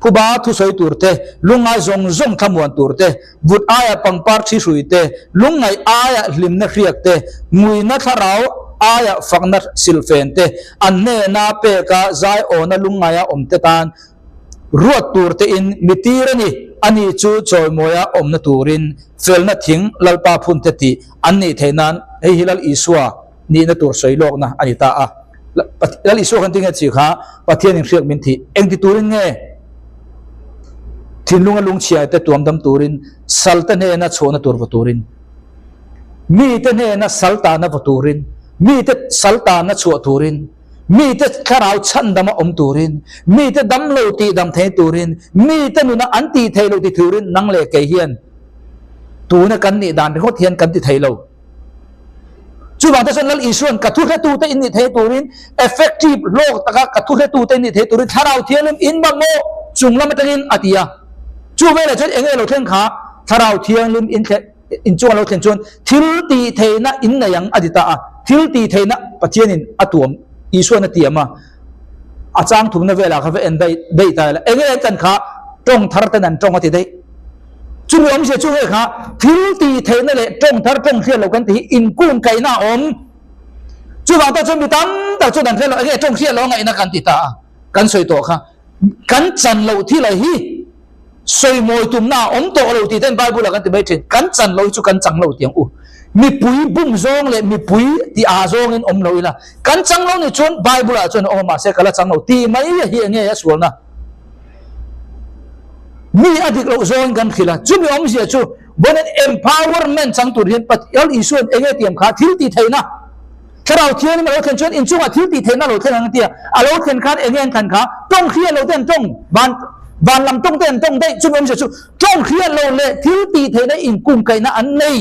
Phuba thusawi tur te, lungngai zawng zawng thlamuan tur te, vut aia pangpar thi hrui te, lungngaih aia hlimna hriak te, nguina thlarau aia fakna silhfen te, an hnena peka zai awna lungngaia awm te tan ruat tur tein mi tir a ni. Ani chu chawimawia awmna turin felna thing Lalpa phun te tih an nih theih nan hei hi Lal Isua nihna tur sawi lawkna a ni ta a. Lal Isua khan tinge chi kha Pathianin hriak min thih? Engti turin nge thinlunga lungchhia te tuam dam turin, sal te hnena chhuahna tur va turin, mi te hnena sal tahna va turin, mi te sal tahna chhuah turin, mi te thlarau chhandama awm turin, mi te damlo tih dam thei turin, mi te nuna an tih theih loh ti turin nang leh kei hian tuna kan nih dan ringawt hian kan ti thei lo. Chuvang te chuan Lal Isua'n ka thuhretute in nih thei turin, effective, hlawk taka ka thuhretute in nih thei turin Thlarau Thianghlim in mamawh chung lam atangin a ti a. Chu velah chuan enge lo thleng kha Thlarau Thianghlim in thleh in chunga lo thlen chuan thil tih theihna in nei ang a ti ta a. Thil tih theihna Pathianin a tuam, Isua'n a tiam a. A chang thumna velah kha va en daih daih ta ila enge an chan kha tawng thar ten an tawng a ti daih. Chumi awmzia chu hei kha thil tih theihna leh tawng thar tawng hriat loh kan tih hi inkung kaihna a awm. Chuvang tak chuan mi tam tak chuan an hre lo enge tawng hriat loh a ngaihna kan ti ta a, kan sawi tawh kha kan chan loh thil a hi sawimawi tumna a awm tawh lo tih ten Bible ah kan ti mai thin. Kan chan loh hi chu kan chang lo tiang u. Mipui bum zawng leh mipui ti ah zawngin awm lo ila kan chang lo ni chuan Bible ah chuan a awm a mahse ka la chang lo tih mai hi enge a sualna. Mi a dik loh zawngin kan hrilh a, chumi awmzia chu vawiin empowerment chang tur hian Pathian Isua'n enge tiam kha thil tih theihna Thlarau Thianghlim a lo thlen chuan inchungah thil tih theihna a lo thlen ang a tia, a lo thlen khan enge an thlan kha tawng hriat lo te an tawng, van van lam tawng te an tawng daih, chumi awmzia chu tawng hriat lo leh thil tih theihna inkungkaihna an nei.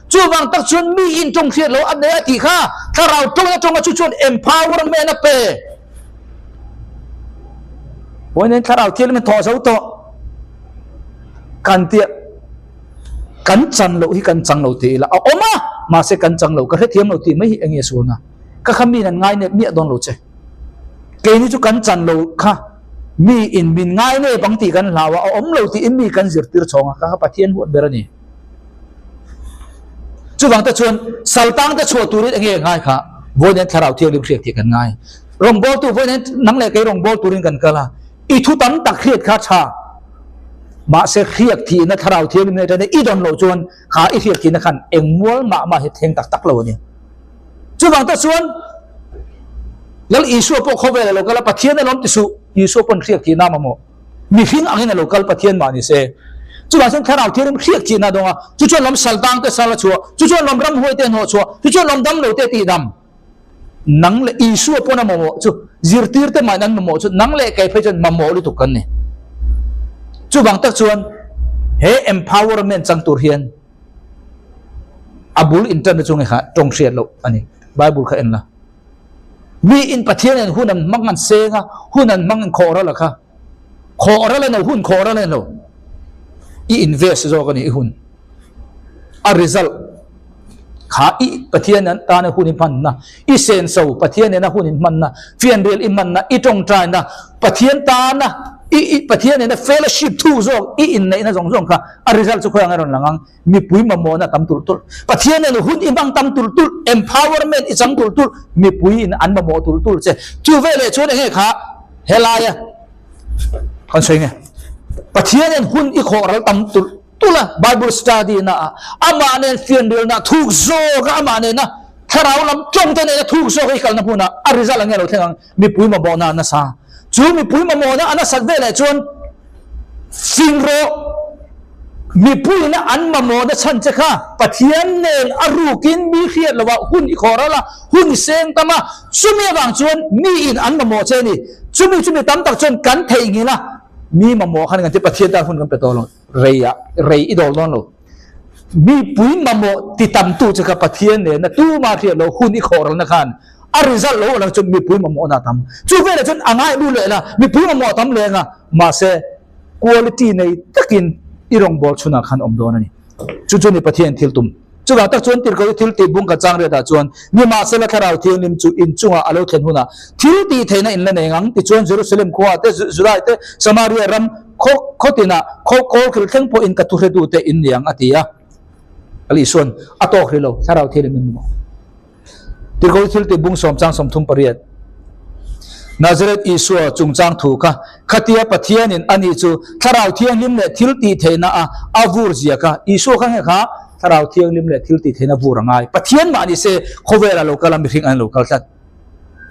Chuvang tak chuan mi in tawng hriat lo a nei a tih kha Thlarau tawngna tawnga chu chuan empowerment a pe. Vawiin thlarau thil min thawh zo tawh kan tia kan chan loh hi kan chang lo ti ila a awm a mahse kan chang lo ka hrethiam lo tih mai hi enge sualna ka kha mi an ngai nep miah dawn lo che keini chu kan chan lo kha mi in min ngai nep ang tih kan hlau a a awm lo tiin mi kan zirtir chhawng a ka kha Pathian huat ber a ni chuvang te chuan saltang te chhuah turin enge ngai kha vawiin thlarau thianghlim hriat tih kan ngai Rawngbawltu vawiin nang leh kei rawngbâwl turin kan kal a, i thu tam tak hriat kha tha. Mahse hriak thihna thlarau thianghlim nei ṭan i dawn loh chuan kha i hriak thihna khan eng mual mah mah hi thleng tak tak lo a ni. Chuvang te chuan Lal Isua pawh khawvel a lo kal a, Pathian a lawm ti suh, Isua pawn hriak thihna a mamawh. Mihring angin a lo kal Pathian mah ni se. Chuvang chuan thlarau thianghlim hriak thihna a dawng a, chu chuan lawm saltang te sal a chhuah, chu chuan lawm ramhuai te hnawh chhuah, chu chuan lawm damlo te tihdam. Nang leh Isua pawn a mamawh chu zirtir te mahin an mamawh chu nang leh kei phei chuan mamawh lutuk kan ni. Chuvang tak chuan he empowerment chang tur hian a bul inṭanna chu nge kha tawng hriat loh a ni. Bible kha en la. Mi in Pathian in hun an hmang an seng a, hun an hmang in khawh ral a kha. Khawh ral a no, hun khawh ral a no. I invest zawk a ni i hun. A result kha i Pathian an tan a hun i hmanna, i senso Pathian nena hun in hmanna, fianrial i hmanna, i tawngtaina, Pathian tana i i Pathian nena fellowship thu zawk i inneihna zawng zawng kha a result chu khawiah nge rawn lang ang? Mipui mamawhna tam tulh tulh. Pathian nen hun i hmang tam tulh tulh, empowerment i chang tulh tulh, mipui in an mamawh tulh tulh che. Chu veleh chuan enge kha helaia kan sawi nge? Pathian nen hun i khawh ral tam tulh tulh a, Bible study na ah, amah nen fianrialna thuk zawk a, amah nena thlarau lam tawng te nena thuk zawk a i kalna hmunah a result ang nge lo thleng ang? Mipui mamawhna a nasa. Chu mipui mamawhna a nasat veleh chuan fing rawh. Mipuiin an mamawhna chhan che kha Pathian nen a rukin mi hriat lovah hun i khawh ral a, hun i seng tam a, chumi avang chuan miin an mamawh che a ni. Chumi chu mi tam tak chuan kan theihnghilh a, mi mamawh khan kan ti Pathian tan hun kan pe tawh lo, rei ah rei i dawl dawn lo. Mipui mamawh ti tamtu che kha Pathian nena tuma hriat lo hun i khawh ralna khan a result lo lang chuan mipui mamawhna a tam. Chu velah chuan a ngaihlu leh la, mipui mamawh a tam leng a, mahse, quality nei takin i rawngbâwl chhunah khan awm dawn a ni. Chu chu ni Pathian thil tum. Chuvang tak chuan tirhkoh thil tih bung ka chang riatah chuan nimahsela Thlarau Thianghlim chu in chungah a lo thlen hunah thil tih theihna in la nei ang tichuan Jerusalem khuaah te, Judai te, Samaria ram khaw khaw tinah khaw kawl khil thleng pawhin ka thuhretute in ni ang a ti a. Kal Isua'n a tawk hrih lo, Thlarau Thianghlim in maw? Tirhkoh thil tih bung sawm chang 38. Nazareth Isua chungchang thu kha khatia Pathianin ani chu Thlarau Thianghlim leh thil tih theihna a a vur zia kha Isua kha nge kha Thlarau Thianghlim leh thil tih theihna vur a ngai. Pathian mah ni se khawvelah lo kal a mihring an lo kal tlat.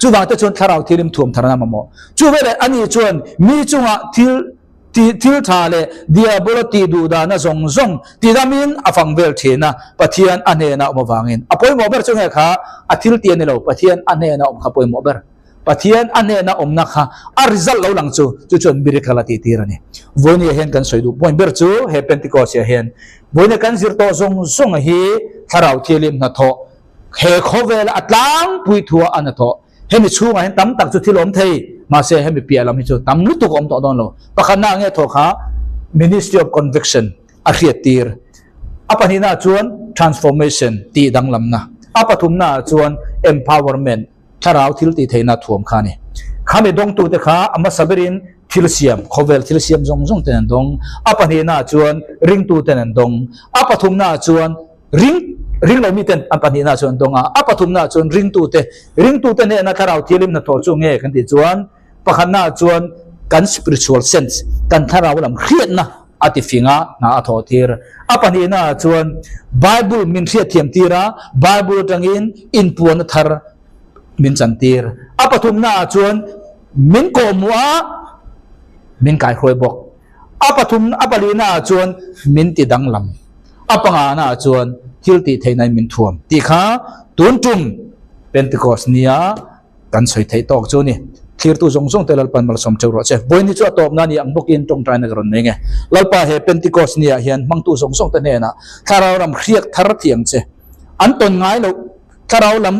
Chuvang te chuan Thlarau Thianghlim thuam tharna mamawh. Chuveleh ani chuan mi chungah thil Tih thil tha leh diabola tih duh dahna zawng zawng tidamin a fang vel thin a, Pathian a hnena awm avangin. A pawimawh ber chu nge kha a thil tih a ni lo, Pathian a hnena awm kha pawimawh ber. Pathian a hnena awmna kha a result lo lang chu, chu chuan miracle a tih tir a ni. Vawinia hian kan sawi duh point ber chu he Pentecost ah hian vawinia kan zir tawh zawng zawng hi Thlarau Thianghlim hnathawh he khawvela a tlangpui thua a hnathawh Hemi chhungah hian tam tak chu thil awm thei, mahse hemi piah lam hi chu tam lutuk a awm tawh dawn lo. Pakhatna nge thaw kha Ministry of Conviction a hriat tir. A pahnihna chuan Transformation tih danglamna. A pathumna ah chuan Empowerment, thlarau thil tih theihna thuam kha a ni. Khami dawngtute kha a hmasa berin thil siam, khawvel thil siam zawng zawng ten an dawng. A pahnihna chuan ringtuten an dawng. A pathumna chuan Ring, ring lo miten an pahnihna chuan an dawng a, a pathumna chuan ringtute, ringtute hnehna thlarau thialim hnathawh chu nge kan tih chuan pakhatna chuan kan spiritual sense, kan thlarau lam hriatna a ti fing a, hna a thawh tir. A pahnihna chuan Bible min hriatthiam tir a, Bible atangin inpuanna thar min chan tir. A pathumna chuan min kawhhmuh a, min kaihruai bawk. A pathum, a palina ah chuan min ti danglam, a pangana ah chuan thil tih theihna in min thuam tih kha tun tum Pentecost nia kan sawi theih tawk chu a ni. Thlirtu zawng zawng te Lalpan malsawm teuh rawh che. Vawiin chu a tawpna ni ang bawkin tawngtaina ka rawn nei nge. Lalpa he Pentecost nia hian hmangtu zawng zawng te hnenah thlarau ram hriak thar thiang che. An tawn ngai loh thlarau lam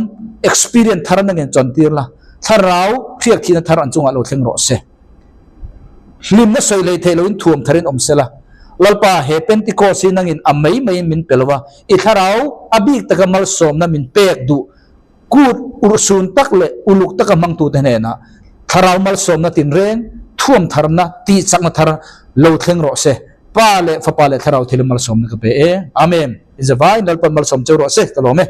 experience thar nangin chawntir la, thlarau hriak thihna thar an chungah lo thleng rawh se. Hlimna sawi hlei theih loin thuam tharin awm sela. Lalpa, he Pentecost hi nangin a mai maiin min pe lo a, i thlarau a bik taka malsawmna min pek duh kut urhsun tak leh uluk taka hmangtute hnenah thlarau malsawmna tinreng, thuam tharna, tihchakna thar lo thleng rawh se. Pa leh Fapa leh Thlarau thil malsawmna ka pe e. Amen. Inzavaiin Lalpan malsawm cheu rawh se, ka lawm e.